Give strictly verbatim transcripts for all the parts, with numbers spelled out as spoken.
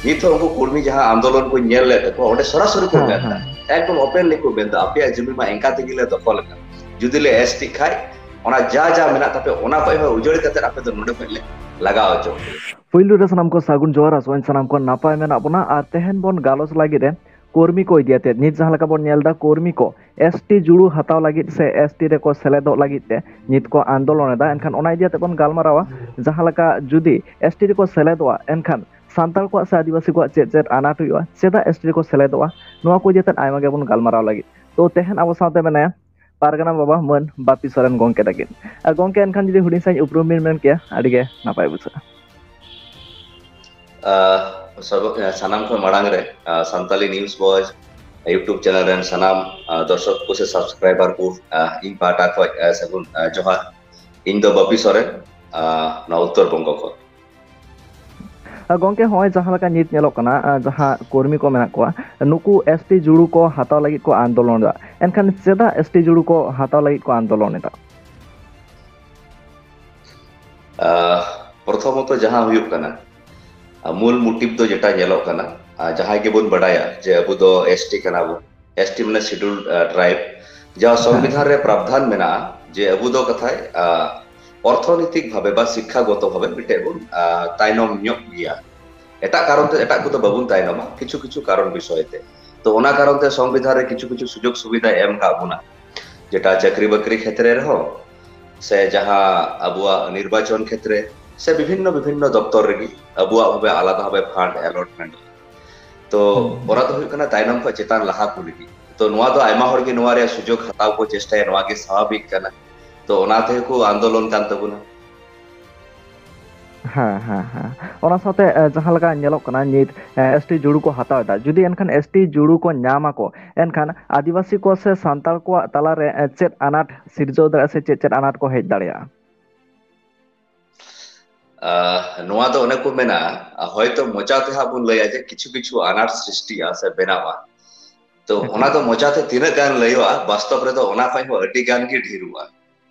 ᱱᱤᱛ ᱦᱚᱸ ᱩᱱᱠᱩ ᱠᱚᱨᱢᱤ ᱡᱟᱦᱟᱸ ᱟᱱᱫᱳᱞᱚᱱ ᱠᱚ ᱧᱮᱞ ᱞᱮᱫ ᱛᱟᱠᱚᱣᱟ, ᱚᱸᱰᱮ ᱥᱚᱨᱟᱥᱚᱨᱤ ᱠᱚ ᱦᱮᱸ, ᱢᱮᱱ ᱮᱫᱟ, ᱦᱮᱸ᱾ ᱮᱠᱫᱚᱢ ᱳᱯᱮᱱᱞᱤ ᱠᱚ ᱢᱮᱱ ᱮᱫᱟ, "ᱟᱯᱮᱭᱟᱜ ᱡᱩᱢᱤ ᱢᱟ ᱮᱱᱠᱟ ᱛᱮᱜᱮ ᱞᱮ ᱫᱚᱠᱷᱚᱞ ᱟᱠᱟᱫ, ᱡᱩᱫᱤ ᱞᱮ ᱮᱥᱴᱤ ᱠᱷᱟᱡ ᱚᱱᱟ ᱡᱟ ᱡᱟ ᱢᱮᱱᱟᱜ ᱛᱟᱯᱮ, ᱚᱱᱟ ᱠᱷᱚᱡ ᱦᱚᱸ ᱩᱡᱟᱹᱲ ᱠᱟᱛᱮ ᱟᱯᱮ ᱫᱚ ᱱᱚᱰᱮ ᱠᱷᱚᱡ ᱞᱮ ᱞᱟᱜᱟᱣ ᱦᱚᱪᱚ ᱯᱮᱭᱟ᱾" ᱯᱩᱭᱞᱩ ᱨᱮ ᱥᱟᱱᱟᱢ ᱠᱚ ᱥᱟᱹᱜᱩᱱ ᱡᱚᱦᱟᱨ, ᱟᱥᱚᱜ ᱟᱹᱧ ᱥᱟᱱᱟᱢ ᱠᱚ ᱱᱟᱯᱟᱭ ᱢᱮᱱᱟᱜ ᱵᱚᱱᱟ᱾ ᱟᱨ ᱛᱮᱦᱮᱧ ᱵᱚᱱ ᱜᱟᱞᱚᱪ ᱞᱟᱹᱜᱤᱫ ᱨᱮ ᱠᱚᱨᱢᱤ ᱠᱚ ᱤᱫᱤᱭᱟᱛᱮ᱾ ᱱᱤᱛ ᱡᱟᱦᱟᱸ ᱞᱮᱠᱟ ᱵᱚᱱ ᱧᱮᱞ ᱮᱫᱟ, ᱠᱚᱨᱢᱤ ᱠᱚ ᱮᱥᱴᱤ ᱡᱩᱲᱩ ᱦᱟᱛᱟᱣ ᱞᱟᱹᱜᱤᱫ ᱥᱮ ᱮᱥᱴᱤ ᱨᱮᱠᱚ ᱥᱮᱞᱮᱫᱚᱜ ᱞᱟᱹᱜᱤᱫ ᱛᱮ ᱱᱤᱛ ᱠᱚ ᱟᱱᱫᱳᱞᱚᱱ ᱮᱫᱟ᱾ ᱮᱱᱠᱷᱟᱱ ᱚᱱᱟ ᱤᱫᱤᱭᱟᱛᱮ ᱵᱚᱱ ᱜᱟᱞᱢᱟᱨᱟᱣᱟ, ᱡᱟᱦᱟᱸ ᱞᱮᱠᱟ ᱡᱩᱫᱤ ᱮᱥᱴᱤ ᱨᱮᱠᱚ ᱥᱮᱞᱮᱫᱚᱜᱼᱟ, ᱮᱱᱠᱷᱟᱱ ᱥᱟᱱᱛᱟᱲ ᱠᱚᱣᱟᱜ ᱥᱮ ᱟᱹᱫᱤᱵᱟᱹᱥᱤ ᱠᱚᱣᱟᱜ ᱪᱮᱫ ᱪᱮᱫ ᱟᱱᱟᱴ ᱦᱩᱭᱩᱜᱼᱟ, ᱪᱮᱫᱟᱜ ᱮᱥᱴᱤ ᱨᱮᱠᱚ ᱥᱮᱞᱮᱫᱚᱜᱼᱟ, ᱱᱚᱣᱟ ᱠᱚ ᱤᱫᱤᱭᱟᱛᱮ ᱟᱭᱢᱟ ᱜᱮᱵᱚᱱ ᱜᱟᱞᱢᱟᱨᱟᱣ ᱞᱟᱹᱜᱤᱫ᱾ ᱛᱚ ᱛᱮᱦᱮᱧ ᱟᱵᱚ ᱥᱟᱶᱛᱮ ᱢᱮᱱᱟᱭᱟ ᱯᱟᱨᱜᱟᱱᱟ ᱵᱟᱵᱟ ᱢᱟᱹᱱ ᱵᱟᱯᱤ ᱥᱚᱨᱮᱱ ᱜᱚᱢᱠᱮ ᱛᱟᱹᱠᱤᱱ᱾ ᱟᱨ ᱜᱚᱢᱠᱮ, ᱮᱱᱠᱷᱟᱱ ᱡᱩᱫᱤ ᱦᱩᱰᱤᱧ ᱥᱟᱺᱦᱤᱡ ᱩᱯᱨᱩᱢ ᱵᱤᱱ ᱢᱮᱱ ᱠᱮᱭᱟ, ᱟᱹᱰᱤ ᱜᱮ ᱱᱟᱯᱟᱭ ᱵᱩᱡᱷᱟᱹᱜᱼᱟ᱾ ᱟᱦ, ᱥᱚᱨᱵᱚ-, ᱥᱟᱱᱟᱢ ᱠᱷᱚᱱ ᱢᱟᱲᱟᱝ ᱨᱮ, ᱟᱦ, ᱥᱟᱱᱛᱟᱞᱤ ᱱᱤᱭᱩᱡᱽ ᱵᱚᱭ YouTube ᱪᱮᱱᱮᱞ ᱨᱮᱱ ᱥᱟᱱᱟᱢ, ᱟᱦ, ᱫᱚᱨᱥᱚᱠ ᱠᱚ ᱥᱮ ᱥᱟᱵᱥᱠᱨᱟᱭᱵᱟᱨ ᱠᱚ, ᱟᱦ, ᱤᱧ ᱯᱟᱦᱴᱟ ᱠᱷᱚᱱ, ᱟᱦ, ᱥᱟᱹᱜᱩᱱ, ᱟᱦ, ᱡᱚᱦᱟᱨ᱾ ᱤᱧ ᱫᱚ ᱵᱟᱯᱤ ᱥᱚᱨᱮᱱ, ᱟᱦ, ᱱᱚᱣᱟ ᱩᱛᱛᱚᱨ ᱵᱚᱝᱜᱚ ᱠᱷᱚᱱ᱾ ᱟᱨ ᱜᱚᱢᱠᱮ, ᱦᱚᱸᱜᱼᱚᱭ ᱡᱟᱦᱟᱸ ᱞᱮᱠᱟ ᱱᱤᱛ ᱧᱮᱞᱚᱜ ᱠᱟᱱᱟ, ᱟᱦ, ᱡᱟᱦᱟᱸ ᱠᱚᱨᱢᱤ ᱠᱚ ᱢᱮᱱᱟᱜ ᱠᱚᱣᱟ, ᱱᱩᱠᱩ ᱮᱥᱴᱤ ᱡᱩᱲᱩ ᱠᱚ ᱦᱟᱛᱟᱣ ᱞᱟᱹᱜᱤᱫ ᱠᱚ ᱟᱱᱫᱳᱞᱚᱱ ᱮᱫᱟ᱾ ᱮᱱᱠᱷᱟᱱ ᱪᱮᱫᱟᱜ ᱮᱥᱴᱤ ᱡᱩᱲᱩ ᱠᱚ ᱦᱟᱛᱟᱣ ᱞᱟᱹᱜᱤᱫ ᱠᱚ ᱟᱱᱫᱳᱞᱚᱱ ᱮᱫᱟ? ᱟᱦ, ᱯᱨᱚᱛᱷᱚᱢᱚᱛᱚ ᱡᱟᱦᱟᱸ ᱦᱩᱭᱩᱜ ᱠᱟᱱᱟ, ᱟᱦ, ᱢᱩᱞ ᱢᱩᱴᱤᱵ ᱫᱚ ᱡᱮᱴᱟ ᱧᱮᱞᱚᱜ ᱠᱟᱱᱟ, ᱟᱦ, ᱡᱟᱦᱟᱸᱭ ᱜᱮᱵᱚᱱ ᱵᱟᱰᱟᱭᱟ ᱡᱮ ᱟᱵᱚ ᱫᱚ ᱮᱥᱴᱤ ᱠᱟᱱᱟ ᱵᱚᱱ, ᱮᱥᱴᱤ ᱢᱟᱱᱮ ᱥᱤᱰᱩᱞ, ᱟᱦ, ᱴᱨᱟᱭᱤᱵ, ᱡᱟᱦᱟᱸ ᱦᱮᱸ᱾ ᱥᱚᱝᱵᱤᱫᱷᱟᱱ ᱨᱮ ᱯᱨᱟᱵᱫᱷᱟᱱ ᱢᱮᱱᱟᱜᱼᱟ ᱡᱮ ᱟᱵᱚ ᱫᱚ ᱠᱟᱛᱷᱟᱭ, ᱟᱦ, ᱚᱨᱛᱷᱚᱱᱤᱛᱤᱠ ᱵᱷᱟᱵᱮ ᱵᱟ ᱥᱤᱠᱠᱷᱟᱜᱚᱛᱚ ᱵᱷᱟᱵᱮ ᱢᱤᱫᱴᱮᱡ ᱵᱚᱱ, ᱟᱦ, ᱛᱟᱭᱱᱚᱢ ᱧᱚᱜ ᱜᱮᱭᱟ᱾ ᱮᱴᱟᱜ ᱠᱟᱨᱚᱱ ᱛᱮ ᱮᱴᱟᱜ ᱠᱚᱫᱚ ᱵᱟᱵᱚᱱ ᱛᱟᱭᱱᱚᱢᱟ, ᱠᱤᱪᱷᱩ ᱠᱤᱪᱷᱩ ᱠᱟᱨᱚᱱ ᱵᱤᱥᱚᱭ ᱛᱮ᱾ ᱛᱚ ᱚᱱᱟ ᱠᱟᱨᱚᱱ ᱛᱮ ᱥᱚᱝᱵᱤᱫᱷᱟᱱ ᱨᱮ ᱠᱤᱪᱷᱩ ᱠᱤᱪᱷᱩ ᱥᱩᱡᱳᱜᱽ ᱥᱩᱵᱤᱫᱷᱟᱭ ᱮᱢ ᱠᱟᱜ ᱵᱚᱱᱟ, ᱡᱮᱴᱟ ᱪᱟᱹᱠᱨᱤ ᱵᱟᱹᱠᱨᱤ ᱠᱷᱮᱛᱨᱮ ᱨᱮᱦᱚᱸ, ᱥᱮ ᱡᱟᱦᱟᱸ ᱟᱵᱚᱣᱟᱜ ᱱᱤᱨᱵᱟᱪᱚᱱ ᱠᱷᱮᱛᱨᱮ, ᱥᱮ ᱵᱤᱵᱷᱤᱱᱱᱚ ᱵᱤᱵᱷᱤᱱᱱᱚ ᱫᱚᱯᱛᱚᱨ ᱨᱮᱜᱮ ᱟᱵᱚᱣᱟᱜ ᱵᱷᱟᱵᱮ ᱟᱞᱟᱫᱟ ᱵᱷᱟᱵᱮ ᱯᱷᱟᱱᱰ ᱮᱞᱚᱴᱢᱮᱱᱴ᱾ ᱛᱚ ᱦᱩᱸ᱾ ᱚᱱᱟ ᱫᱚ ᱦᱩᱭᱩᱜ ᱠᱟᱱᱟ ᱛᱟᱭᱱᱚᱢ ᱠᱷᱚᱱ ᱪᱮᱛᱟᱱ ᱞᱟᱦᱟ ᱠᱚ ᱞᱟᱹᱜᱤᱫ᱾ ᱛᱚ ᱱᱚᱣᱟ ᱫᱚ ᱟᱭᱢᱟ ᱦᱚᱲ ᱜᱮ ᱱᱚᱣᱟ ᱨᱮᱭᱟᱜ ᱥᱩᱡᱳᱜᱽ ᱦᱟᱛᱟᱣ ᱠᱚ ᱪᱮᱥᱴᱟᱭᱟ, ᱱᱚᱣᱟ ᱜᱮ ᱥᱟᱵᱷᱟᱵᱤᱠ ᱠᱟᱱᱟ᱾ ᱛᱚ ᱚᱱᱟ ᱛᱮᱜᱮ ᱠᱚ ᱟᱱᱫᱳᱞᱚᱱ ᱠᱟᱱ ᱛᱟᱵᱚᱱᱟ᱾ ᱦᱮᱸ, ᱦᱮᱸ, ᱦᱮᱸ᱾ ᱚᱱᱟ ᱥᱟᱶᱛᱮ, ᱮ, ᱡᱟᱦᱟᱸ ᱞᱮᱠᱟ ᱧᱮᱞᱚᱜ ᱠᱟᱱᱟ ᱱᱤᱛ, ᱮ, ᱮᱥᱴᱤ ᱡᱩᱲᱩ ᱠᱚ ᱦᱟᱛᱟᱣ ᱮᱫᱟ, ᱡᱩᱫᱤ ᱮᱱᱠᱷᱟᱱ ᱮᱥᱴᱤ ᱡᱩᱲᱩ ᱠᱚ ᱧᱟᱢ ᱟᱠᱚ, ᱮᱱᱠᱷᱟᱱ ᱟᱹᱫᱤᱵᱟᱹᱥᱤ ᱠᱚ ᱥᱮ ᱥᱟᱱᱛᱟᱲ ᱠᱚᱣᱟᱜ ᱛᱟᱞᱟᱨᱮ, ᱮ, ᱪᱮᱫ ᱟᱱᱟᱴ ᱥᱤᱨᱡᱟᱹᱣ ᱫᱟᱲᱮᱭᱟᱜᱼᱟ ᱥᱮ ᱪᱮᱫ ᱪᱮᱫ ᱟᱱᱟᱴ ᱠᱚ ᱦᱮᱡ ᱫᱟᱲᱮᱭᱟᱜᱼᱟ? ᱟᱦ, ᱱᱚᱣᱟ ᱫᱚ ᱚᱱᱮ ᱠᱚ ᱢᱮᱱᱟ, ᱦᱚᱭᱛᱚ ᱢᱚᱪᱟ ᱛᱮ ᱦᱟᱸᱜ ᱵᱚᱱ ᱞᱟᱹᱭᱟ ᱡᱮ ᱠᱤᱪᱷᱩ ᱠᱤᱪᱷᱩ ᱟᱱᱟᱴ ᱥᱨᱤᱥᱴᱤᱜᱼᱟ ᱥᱮ ᱵᱮᱱᱟᱜᱼᱟ᱾ ᱛᱚ ᱮᱠᱟᱞ᱾ ᱚᱱᱟ ᱫᱚ ᱢᱚᱪᱟ ᱛᱮ ᱛᱤᱱᱟᱹᱜ ᱜᱟᱱ ᱞᱟᱹᱭᱚᱜᱼᱟ, ᱵᱟᱥᱛᱚᱵ ᱨᱮᱫᱚ ᱚᱱᱟ ᱠᱷᱚᱱ ᱦᱚᱸ ᱟᱹᱰᱤ ᱜᱟᱱ ᱜᱮ ᱰᱷᱮᱨᱚᱜᱼᱟ᱾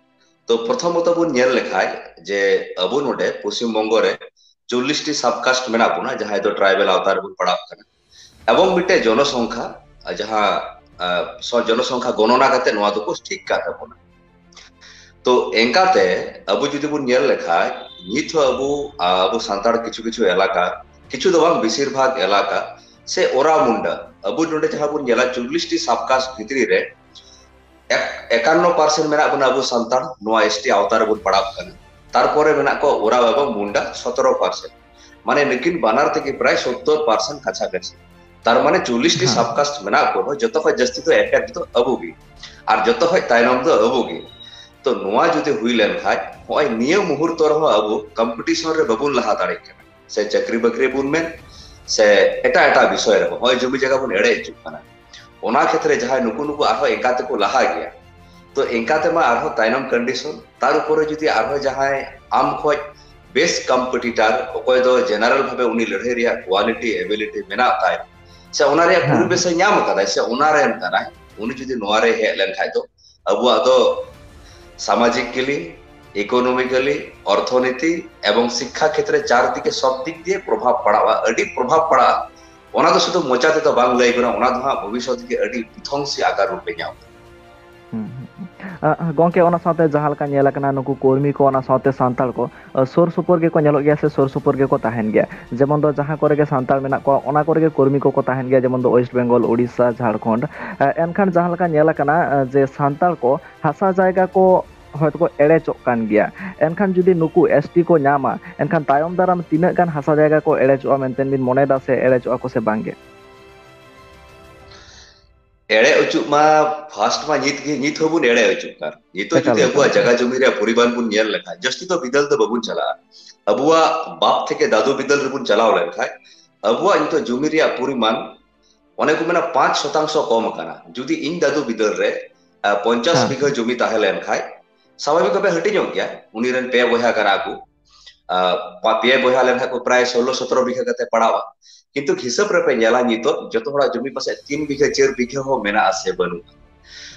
ᱛᱚ ᱯᱨᱚᱛᱷᱚᱢᱚᱛᱚ ᱵᱚᱱ ᱧᱮᱞ ᱞᱮᱠᱷᱟᱡ ᱡᱮ ᱟᱵᱚ ᱱᱚᱰᱮ ᱯᱚᱥᱪᱤᱢ ᱵᱚᱝᱜᱚ ᱨᱮ ᱪᱚᱞᱞᱤᱥ ᱴᱤ ᱥᱟᱵᱠᱟᱥᱴ ᱢᱮᱱᱟᱜ ᱵᱚᱱᱟ, ᱡᱟᱦᱟᱸᱭ ᱫᱚ ᱴᱨᱟᱭᱵᱟᱞ ᱟᱣᱛᱟ ᱨᱮᱵᱚᱱ ᱯᱟᱲᱟᱜ ᱠᱟᱱᱟ, ᱮᱵᱚᱝ ᱢᱤᱫᱴᱮᱡ ᱡᱚᱱᱚᱥᱚᱝᱠᱷᱟ, ᱡᱟᱦᱟᱸ ᱡᱚᱱᱚᱥᱚᱝᱠᱷᱟ ᱜᱚᱱᱚᱱᱟ ᱠᱟᱛᱮ ᱱᱚᱣᱟ ᱫᱚᱠᱚ ᱴᱷᱤᱠ ᱠᱟᱜ ᱛᱟᱵᱚᱱᱟ᱾ ᱛᱚ ᱮᱱᱠᱟᱛᱮ ᱟᱵᱚ ᱡᱩᱫᱤ ᱵᱚᱱ ᱧᱮᱞ ᱞᱮᱠᱷᱟᱡ, ᱱᱤᱛ ᱦᱚᱸ ᱟᱵᱚ ᱟᱵᱚ ᱥᱟᱱᱛᱟᱲ ᱠᱤᱪᱷᱩ ᱠᱤᱪᱷᱩ ᱮᱞᱟᱠᱟ, ᱠᱤᱪᱷᱩ ᱫᱚ ᱵᱟᱝ, ᱵᱮᱥᱤᱨ ᱵᱷᱟᱜᱽ ᱮᱞᱟᱠᱟ ᱥᱮ ᱳᱨᱟ ᱢᱩᱱᱰᱟ, ᱟᱵᱚ ᱱᱚᱰᱮ ᱡᱟᱦᱟᱸ ᱵᱚᱱ ᱧᱮᱞᱟ, ᱪᱚᱞᱞᱤᱥ ᱴᱤ ᱥᱟᱵᱠᱟᱥᱴ ᱵᱷᱤᱛᱨᱤ ᱨᱮ ᱮᱠ- ᱮᱠᱟᱱᱱᱚ ᱯᱟᱨᱥᱮᱱᱴ ᱢᱮᱱᱟᱜ ᱵᱚᱱᱟ ᱟᱵᱚ ᱥᱟᱱᱛᱟᱲ, ᱱᱚᱣᱟ ᱮᱥ ᱴᱤ ᱟᱣᱛᱟ ᱨᱮᱵᱚᱱ ᱯᱟᱲᱟᱜ ᱠᱟᱱᱟ᱾ ᱛᱟᱨᱯᱚᱨᱮ ᱢᱮᱱᱟᱜ ᱠᱚᱣᱟ ᱳᱨᱟᱣ ᱮᱵᱚᱝ ᱢᱩᱱᱰᱟ, ᱥᱚᱛᱨᱚ ᱯᱟᱨᱥᱮᱱᱴ᱾ ᱢᱟᱱᱮ ᱱᱩᱠᱤᱱ ᱵᱟᱱᱟᱨ ᱛᱮᱜᱮ ᱯᱨᱟᱭ ᱥᱚᱛᱛᱚᱨ ᱯᱟᱨᱥᱮᱱᱴ ᱠᱟᱪᱷᱟ ᱠᱟᱪᱷᱤ᱾ ᱛᱟᱨ ᱢᱟᱱᱮ ᱪᱚᱞᱞᱤᱥ ᱴᱤ ᱥᱟᱵᱠᱟᱥᱴ ᱢᱮᱱᱟᱜ ᱠᱚ ᱨᱮᱦᱚᱸ, ᱡᱚᱛᱚ ᱠᱷᱚᱱ ᱡᱟᱹᱥᱛᱤ ᱫᱚ ᱮᱯᱷᱮᱠᱴ ᱫᱚ ᱟᱵᱚ ᱜᱮ, ᱟᱨ ᱡᱚᱛᱚ ᱠᱷᱚᱱ ᱛᱟᱭᱱᱚᱢ ᱫᱚ ᱟᱵᱚ ᱜᱮ᱾ ᱛᱚ ᱱᱚᱣᱟ ᱡᱩᱫᱤ ᱦᱩᱭ ᱞᱮᱱᱠᱷᱟᱡ, ᱱᱚᱜᱼᱚᱭ ᱱᱤᱭᱟᱹ ᱢᱩᱦᱩᱨᱛᱚ ᱨᱮᱦᱚᱸ ᱟᱵᱚ ᱠᱚᱢᱯᱤᱴᱤᱥᱚᱱ ᱨᱮ ᱵᱟᱵᱚᱱ ᱞᱟᱦᱟ ᱫᱟᱲᱮᱭᱟᱜ ᱠᱟᱱᱟ, ᱥᱮ ᱪᱟᱹᱠᱨᱤ ᱵᱟᱹᱠᱨᱤ ᱵᱚᱱ ᱢᱮᱱ, ᱥᱮ ᱮᱴᱟᱜ ᱮᱴᱟᱜ ᱵᱤᱥᱚᱭ ᱨᱮᱦᱚᱸ, ᱱᱚᱜᱼᱚᱭ ᱡᱚᱢᱤ ᱡᱟᱭᱜᱟ ᱵᱚᱱ ᱮᱲᱮ ᱦᱚᱪᱚᱜ ᱠᱟᱱᱟ᱾ ᱚᱱᱟ ᱠᱷᱮᱛᱨᱮ ᱡᱟᱦᱟᱸᱭ ᱱᱩᱠᱩ ᱱᱩᱠᱩ ᱟᱨᱦᱚᱸ ᱮᱱᱠᱟ ᱛᱮᱠᱚ ᱞᱟᱦᱟ ᱜᱮᱭᱟ, ᱛᱚ ᱮᱱᱠᱟ ᱛᱮᱢᱟ ᱟᱨᱦᱚᱸ ᱛᱟᱭᱱᱚᱢ ᱠᱚᱱᱰᱤᱥᱚᱱ᱾ ᱛᱟᱨ ᱩᱯᱚᱨᱮ ᱡᱩᱫᱤ ᱟᱨᱦᱚᱸ ᱡᱟᱦᱟᱸᱭ ᱟᱢ ᱠᱷᱚᱡ ᱵᱮᱥ ᱠᱚᱢᱯᱤᱴᱤᱴᱟᱨ, ᱚᱠᱚᱭ ᱫᱚ ᱡᱮᱱᱟᱨᱮᱞ ᱵᱷᱟᱵᱮ ᱩᱱᱤ ᱞᱟᱹᱲᱦᱟᱹᱭ ᱨᱮᱭᱟᱜ ᱠᱣᱟᱞᱤᱴᱤ, ᱮᱵᱤᱞᱤᱴᱤ ᱢᱮᱱᱟᱜ ᱛᱟᱭ, ᱥᱮ ᱚᱱᱟ ᱨᱮᱭᱟᱜ ᱯᱚᱨᱤᱵᱮᱥ ᱮ ᱧᱟᱢ ᱟᱠᱟᱫᱟᱭ, ᱥᱮ ᱚᱱᱟ ᱨᱮᱱ ᱠᱟᱱᱟᱭ, ᱩᱱᱤ ᱡᱩᱫᱤ ᱱᱚᱣᱟ ᱨᱮ ᱦᱮᱡ ᱞᱮᱱᱠᱷᱟᱡ ᱫᱚ ᱟᱵᱚᱣᱟᱜ ᱫᱚ ᱥᱟᱢᱟᱡᱤᱠ ᱠᱮᱞᱤ, ᱤᱠᱳᱱᱚᱢᱤᱠᱮᱞᱤ, ᱚᱨᱛᱷᱚᱱᱤᱛᱤ ᱮᱵᱚᱝ ᱥᱤᱠᱠᱷᱟ ᱠᱷᱮᱛᱨᱮ ᱪᱟᱨ ᱫᱤᱠᱮ ᱥᱚᱵ ᱫᱤᱠ ᱫᱤᱭᱮ ᱯᱨᱚᱵᱷᱟᱵ ᱯᱟᱲᱟᱜᱼᱟ, ᱟᱹᱰᱤ ᱯᱨᱚᱵᱷᱟᱵ ᱯᱟᱲᱟᱜᱼᱟ᱾ ᱚᱱᱟ ᱫᱚ ᱥᱩᱫᱷᱩ ᱢᱚᱪᱟ ᱛᱮᱫᱚ ᱵᱟᱝ ᱞᱟᱹᱭ ᱜᱟᱱᱚᱜᱼᱟ, ᱚᱱᱟ ᱫᱚ ᱦᱟᱸᱜ ᱵᱷᱚᱵᱤᱥᱥᱚᱛ ᱜᱮ ᱟᱹᱰᱤ ᱵᱤᱫᱷᱚᱝᱥᱤ ᱟᱠᱟᱨ ᱨᱩᱯ ᱮ ᱧᱟᱢ᱾ ᱦᱩᱸ, ᱦᱩᱸ, ᱦᱩᱸ᱾ ᱟᱸ, ᱜᱚᱝᱠᱮ, ᱚᱱᱟ ᱥᱟᱶᱛᱮ ᱡᱟᱦᱟᱸ ᱞᱮᱠᱟ ᱧᱮᱞ ᱟᱠᱟᱱᱟ, ᱱᱩᱠᱩ ᱠᱚᱨᱢᱤ ᱠᱚ, ᱚᱱᱟ ᱥᱟᱶᱛᱮ ᱥᱟᱱᱛᱟᱲ ᱠᱚ, ᱟᱸ, ᱥᱩᱨ ᱥᱩᱯᱩᱨ ᱜᱮᱠᱚ ᱧᱮᱞᱚᱜ ᱜᱮᱭᱟ ᱥᱮ ᱥᱩᱨ ᱥᱩᱯᱩᱨ ᱜᱮᱠᱚ ᱛᱟᱦᱮᱱ ᱜᱮᱭᱟ? ᱡᱮᱢᱚᱱ ᱫᱚ ᱡᱟᱦᱟᱸ ᱠᱚᱨᱮ ᱜᱮ ᱥᱟᱱᱛᱟᱲ ᱢᱮᱱᱟᱜ ᱠᱚᱣᱟ, ᱚᱱᱟ ᱠᱚᱨᱮ ᱜᱮ ᱠᱚᱨᱢᱤ ᱠᱚᱠᱚ ᱛᱟᱦᱮᱱ ᱜᱮᱭᱟ, ᱡᱮᱢᱚᱱ ᱫᱚ ᱳᱭᱮᱥᱴ ᱵᱮᱝᱜᱚᱞ, ᱳᱰᱤᱥᱟ, ᱡᱷᱟᱲᱠᱷᱚᱸᱰ᱾ ᱟᱸ, ᱮᱱᱠᱷᱟᱱ ᱡᱟᱦᱟᱸ ᱞᱮᱠᱟ ᱧᱮᱞ ᱟᱠᱟᱱᱟ, ᱟᱸ, ᱡᱮ ᱥᱟᱱᱛᱟᱲ ᱠᱚ ᱦᱟᱥᱟ ᱡᱟᱭᱜᱟ ᱠᱚ ᱦᱚᱭᱛᱳ ᱠᱚ ᱮᱲᱮᱪᱚᱜ ᱠᱟᱱ ᱜᱮᱭᱟ, ᱮᱱᱠᱷᱟᱱ ᱡᱩᱫᱤ ᱱᱩᱠᱩ ᱮᱥ ᱴᱤ ᱠᱚ ᱧᱟᱢᱟ, ᱮᱱᱠᱷᱟᱱ ᱛᱟᱭᱚᱢ ᱫᱟᱨᱟᱢ ᱛᱤᱱᱟᱹᱜ ᱜᱟᱱ ᱦᱟᱥᱟ ᱡᱟᱭᱜᱟ ᱠᱚ ᱮᱲᱮᱪᱚᱜᱼᱟ ᱢᱮᱱᱛᱮ ᱵᱤᱱ ᱢᱚᱱᱮᱭᱮᱫᱟ ᱥᱮ ᱮᱲᱮᱪᱚᱜᱼᱟ ᱠᱚ ᱥᱮ ᱵᱟᱝᱜᱮ? ᱮᱲᱮ ᱚᱪᱚᱜ ᱢᱟ, ᱯᱷᱟᱥᱴ ᱢᱟ ᱱᱤᱛ ᱜᱮ, ᱱᱤᱛ ᱦᱚᱸᱵᱚᱱ ᱮᱲᱮ ᱚᱪᱚᱜ ᱠᱟᱱ᱾ ᱱᱤᱛᱚᱜ ᱮᱠᱟᱞ, ᱡᱩᱫᱤ ᱮᱠᱟᱞ, ᱟᱵᱚᱣᱟᱜ ᱮᱠᱟᱞ᱾ ᱡᱟᱭᱜᱟ ᱡᱚᱢᱤ ᱨᱮᱭᱟᱜ ᱯᱚᱨᱤᱢᱟᱱ ᱵᱚᱱ ᱧᱮᱞ ᱞᱮᱠᱷᱟᱱ, ᱡᱟᱹᱥᱛᱤ ᱫᱚ ᱵᱤᱫᱟᱹᱞ ᱫᱚ ᱵᱟᱵᱚᱱ ᱪᱟᱞᱟᱜᱼᱟ᱾ ᱟᱵᱚᱣᱟᱜ ᱵᱟᱯ ᱛᱷᱮᱠᱮ ᱫᱟᱫᱩ ᱵᱤᱫᱟᱹᱞ ᱨᱮᱵᱚᱱ ᱪᱟᱞᱟᱣ ᱞᱮᱱᱠᱷᱟᱱ, ᱟᱵᱚᱣᱟᱜ ᱱᱤᱛᱚᱜ ᱡᱚᱢᱤ ᱨᱮᱭᱟᱜ ᱯᱚᱨᱤᱢᱟᱱ, ᱚᱱᱮ ᱠᱚ ᱢᱮᱱᱟ, ᱯᱟᱸᱪ ᱥᱚᱛᱟᱝᱥᱚ ᱠᱚᱢ ᱟᱠᱟᱱᱟ᱾ ᱡᱩᱫᱤ ᱤᱧ ᱫᱟᱫᱩ ᱵᱤᱫᱟᱹᱞ ᱨᱮ, ᱟᱸ, ᱯᱚᱧᱪᱟᱥ ᱦᱮᱸ᱾ ᱵᱤᱜᱷᱟᱹ ᱡᱚᱢᱤ ᱛᱟᱦᱮᱸ ᱞᱮᱱᱠᱷᱟᱱ, ᱥᱟᱵᱷᱟᱵᱤᱠ ᱵᱷᱟᱵᱮ ᱦᱟᱹᱴᱤᱧᱚᱜ ᱜᱮᱭᱟ᱾ ᱩᱱᱤ ᱨᱮᱱ ᱯᱮ ᱵᱚᱭᱦᱟ ᱠᱟᱱᱟ ᱠᱚ᱾ ᱟᱸ, ᱯᱟ-, ᱯᱮ ᱵᱚᱭᱦᱟ ᱞᱮᱱᱠᱷᱟᱱ ᱠᱚ ᱯᱨᱟᱭ ᱥᱳᱞᱞᱳ ᱥᱚᱛᱨᱚ ᱵᱤᱜᱷᱟᱹ ᱠᱟᱛᱮ ᱯᱟᱲᱟᱣᱼᱟ᱾ ᱠᱤᱱᱛᱩ ᱦᱤᱥᱟᱹᱵ ᱨᱮᱯᱮ ᱧᱮᱞᱟ, ᱱᱤᱛᱚᱜ ᱡᱚᱛᱚ ᱦᱚᱲᱟᱜ ᱡᱚᱢᱤ ᱯᱟᱥᱮ ᱛᱤᱱ ᱵᱤᱜᱷᱟᱹ, ᱪᱟᱨ ᱵᱤᱜᱷᱟᱹ ᱦᱚᱸ ᱢᱮᱱᱟᱜᱼᱟ ᱥᱮ ᱵᱟᱹᱱᱩᱜᱼᱟ᱾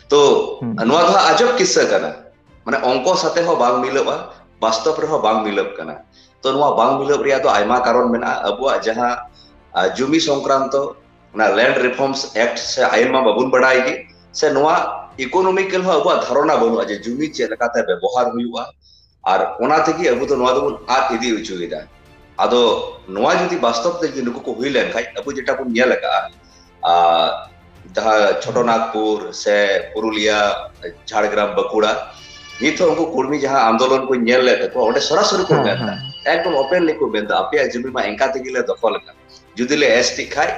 ᱛᱚ, ᱦᱩᱸ᱾ ᱱᱚᱣᱟ ᱫᱚ ᱦᱟᱸᱜ ᱟᱡᱚᱵ ᱠᱤᱥᱥᱟᱹ ᱠᱟᱱᱟ᱾ ᱢᱟᱱᱮ ᱚᱝᱠᱚ ᱥᱟᱛᱮ ᱦᱚᱸ ᱵᱟᱝ ᱢᱤᱞᱟᱹᱜᱼᱟ, ᱵᱟᱥᱛᱚᱵ ᱨᱮᱦᱚᱸ ᱵᱟᱝ ᱢᱤᱞᱟᱹᱜ ᱠᱟᱱᱟ᱾ ᱛᱚ ᱱᱚᱣᱟ ᱵᱟᱝ ᱢᱤᱞᱟᱹᱣ ᱨᱮᱭᱟᱜ ᱫᱚ ᱟᱭᱢᱟ ᱠᱟᱨᱚᱱ ᱢᱮᱱᱟᱜᱼᱟ᱾ ᱟᱵᱚᱣᱟᱜ ᱡᱟᱦᱟᱸ ᱡᱩᱢᱤ ᱥᱚᱝᱠᱨᱟᱱᱛᱚ ᱚᱱᱟ Land Reforms Act ᱥᱮ ᱟᱭᱤᱱ ᱢᱟ ᱵᱟᱵᱚᱱ ᱵᱟᱲᱟᱭ ᱜᱮ, ᱥᱮ ᱱᱚᱣᱟ economical ᱦᱚᱸ ᱟᱵᱚᱣᱟᱜ ᱫᱷᱟᱨᱚᱱᱟ ᱵᱟᱹᱱᱩᱜᱼᱟ ᱡᱮ ᱡᱩᱢᱤ ᱪᱮᱫ ᱞᱮᱠᱟᱛᱮ ᱵᱮᱵᱚᱦᱟᱨ ᱦᱩᱭᱩᱜᱼᱟ᱾ ᱟᱨ ᱚᱱᱟ ᱛᱮᱜᱮ ᱟᱵᱚ ᱫᱚ ᱱᱚᱣᱟ ᱫᱚᱵᱚᱱ ᱟᱫ ᱤᱫᱤ ᱦᱚᱪᱚᱭᱮᱫᱟ᱾ ᱟᱫᱚ ᱱᱚᱣᱟ ᱡᱩᱫᱤ ᱵᱟᱥᱛᱚᱵ ᱛᱮ ᱡᱩᱫᱤ ᱱᱩᱠᱩ ᱠᱚ ᱦᱩᱭ ᱞᱮᱱᱠᱷᱟᱱ, ᱟᱵᱚ ᱡᱮᱴᱟ ᱵᱚᱱ ᱧᱮᱞ ᱟᱠᱟᱫᱼᱟ, ᱟᱨ ᱡᱟᱦᱟᱸ ᱪᱷᱳᱴᱳ ᱱᱟᱜᱽᱯᱩᱨ ᱥᱮ ᱯᱩᱨᱩᱞᱤᱭᱟ, ᱡᱷᱟᱲᱜᱨᱟᱢ, ᱵᱟᱸᱠᱩᱲᱟ, ᱱᱤᱛ ᱦᱚᱸ ᱩᱱᱠᱩ ᱠᱚᱨᱢᱤ ᱡᱟᱦᱟᱸ ᱟᱱᱫᱳᱞᱚᱱ ᱠᱚ ᱧᱮᱞ ᱞᱮᱫ ᱛᱟᱠᱚᱣᱟ, ᱚᱸᱰᱮ ᱥᱚᱨᱟᱥᱚᱨᱤ ᱠᱚ ᱦᱮᱸ, ᱢᱮᱱᱫᱟ, ᱦᱮᱸ᱾ ᱮᱠᱫᱚᱢ openly ᱠᱚ ᱢᱮᱱᱫᱟ, "ᱟᱯᱮᱭᱟᱜ ᱡᱩᱢᱤ ᱢᱟ ᱮᱱᱠᱟ ᱛᱮᱜᱮ ᱞᱮ ᱫᱚᱠᱷᱚᱞ ᱟᱠᱟᱫ, ᱡᱩᱫᱤ ᱞᱮ ST ᱠᱷᱟᱡ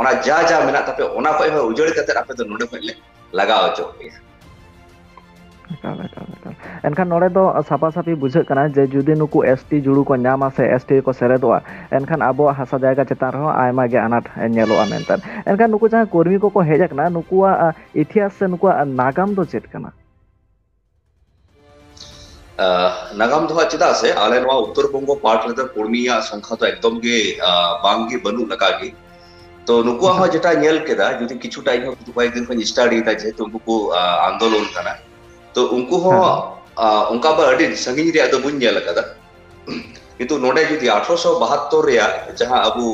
ᱚᱱᱟ ᱡᱟ ᱡᱟ ᱢᱮᱱᱟᱜ ᱛᱟᱯᱮ ᱚᱱᱟ ᱠᱷᱚᱡ ᱦᱚᱸ ᱩᱡᱟᱹᱲ ᱠᱟᱛᱮ ᱟᱯᱮ ᱫᱚ ᱱᱚᱰᱮ ᱠᱷᱚᱡ ᱞᱮ ᱞᱟᱜᱟᱣ ᱦᱚᱪᱚ ᱯᱮᱭᱟ᱾" ᱮᱠᱟᱞ, ᱮᱠᱟᱞ, ᱮᱠᱟᱞ᱾ ᱮᱱᱠᱷᱟᱱ ᱱᱚᱰᱮ ᱫᱚ ᱥᱟᱯᱷᱟ ᱥᱟᱹᱯᱷᱤ ᱵᱩᱡᱷᱟᱹᱜ ᱠᱟᱱᱟ ᱡᱮ ᱡᱩᱫᱤ ᱱᱩᱠᱩ ST ᱡᱩᱲᱩ ᱠᱚ ᱧᱟᱢᱟ ᱥᱮ ST ᱠᱚ ᱥᱮᱞᱮᱫᱚᱜᱼᱟ, ᱮᱱᱠᱷᱟᱱ ᱟᱵᱚᱣᱟᱜ ᱦᱟᱥᱟ ᱡᱟᱭᱜᱟ ᱪᱮᱛᱟᱱ ᱨᱮᱦᱚᱸ ᱟᱭᱢᱟ ᱜᱮ ᱟᱱᱟᱴ ᱧᱮᱞᱚᱜᱼᱟ ᱢᱮᱱᱛᱮ᱾ ᱮᱱᱠᱷᱟᱱ ᱱᱩᱠᱩ ᱡᱟᱦᱟᱸ ᱠᱚᱨᱢᱤ ᱠᱚᱠᱚ ᱦᱮᱡ ᱟᱠᱟᱱᱟ, ᱱᱩᱠᱩᱣᱟᱜ, ᱟ, ᱤᱛᱤᱦᱟᱥ ᱥᱮ ᱱᱩᱠᱩᱣᱟᱜ ᱱᱟᱜᱟᱢ ᱫᱚ ᱪᱮᱫ ᱠᱟᱱᱟ? ᱟᱦ, ᱱᱟᱜᱟᱢ ᱫᱚ ᱦᱟᱸᱜ ᱪᱮᱫᱟᱜ ᱥᱮ ᱟᱞᱮ ᱱᱚᱣᱟ ᱩᱛᱛᱚᱨ ᱵᱚᱝᱜᱚ ᱯᱟᱨᱴ ᱨᱮᱫᱚ ᱠᱚᱨᱢᱤᱭᱟᱜ ᱥᱚᱝᱠᱷᱟ ᱫᱚ ᱮᱠᱫᱚᱢ ᱜᱮ, ᱟᱦ, ᱵᱟᱝ ᱜᱮ ᱵᱟᱹᱱᱩᱜ ᱞᱮᱠᱟ ᱜᱮ᱾ ᱛᱚ ᱱᱩᱠᱩᱣᱟᱜ ᱦᱚᱸ ᱮᱠᱟᱞ᱾ ᱡᱮᱴᱟ ᱧᱮᱞ ᱠᱮᱫᱟ, ᱡᱩᱫᱤ ᱠᱤᱪᱷᱩᱴᱟ ᱤᱧ ᱦᱚᱸ ᱠᱚᱭᱮᱠ ᱫᱤᱱ ᱠᱷᱚᱱ study ᱮᱫᱟ, ᱡᱮᱦᱮᱛᱩ ᱩᱱᱠᱩ ᱠᱚ, ᱟᱦ, ᱟᱱᱫᱳᱞᱚᱱ ᱠᱟᱱᱟ᱾ ᱛᱚ ᱩᱱᱠᱩ ᱦᱚᱸ, ᱦᱮᱸ᱾ ᱟᱦ, ᱚᱱᱠᱟ ᱵᱟ ᱟᱹᱰᱤ ᱥᱟᱺᱜᱤᱧ ᱨᱮᱭᱟᱜ ᱫᱚ ᱵᱟᱹᱧ ᱧᱮᱞ ᱟᱠᱟᱫᱟ᱾ ᱠᱤᱱᱛᱩ ᱱᱚᱰᱮ ᱡᱩᱫᱤ ᱟᱴᱷᱨᱚᱥᱚ ᱵᱟᱦᱟᱛᱛᱚᱨ ᱨᱮᱭᱟᱜ ᱡᱟᱦᱟᱸ ᱟᱵᱚ,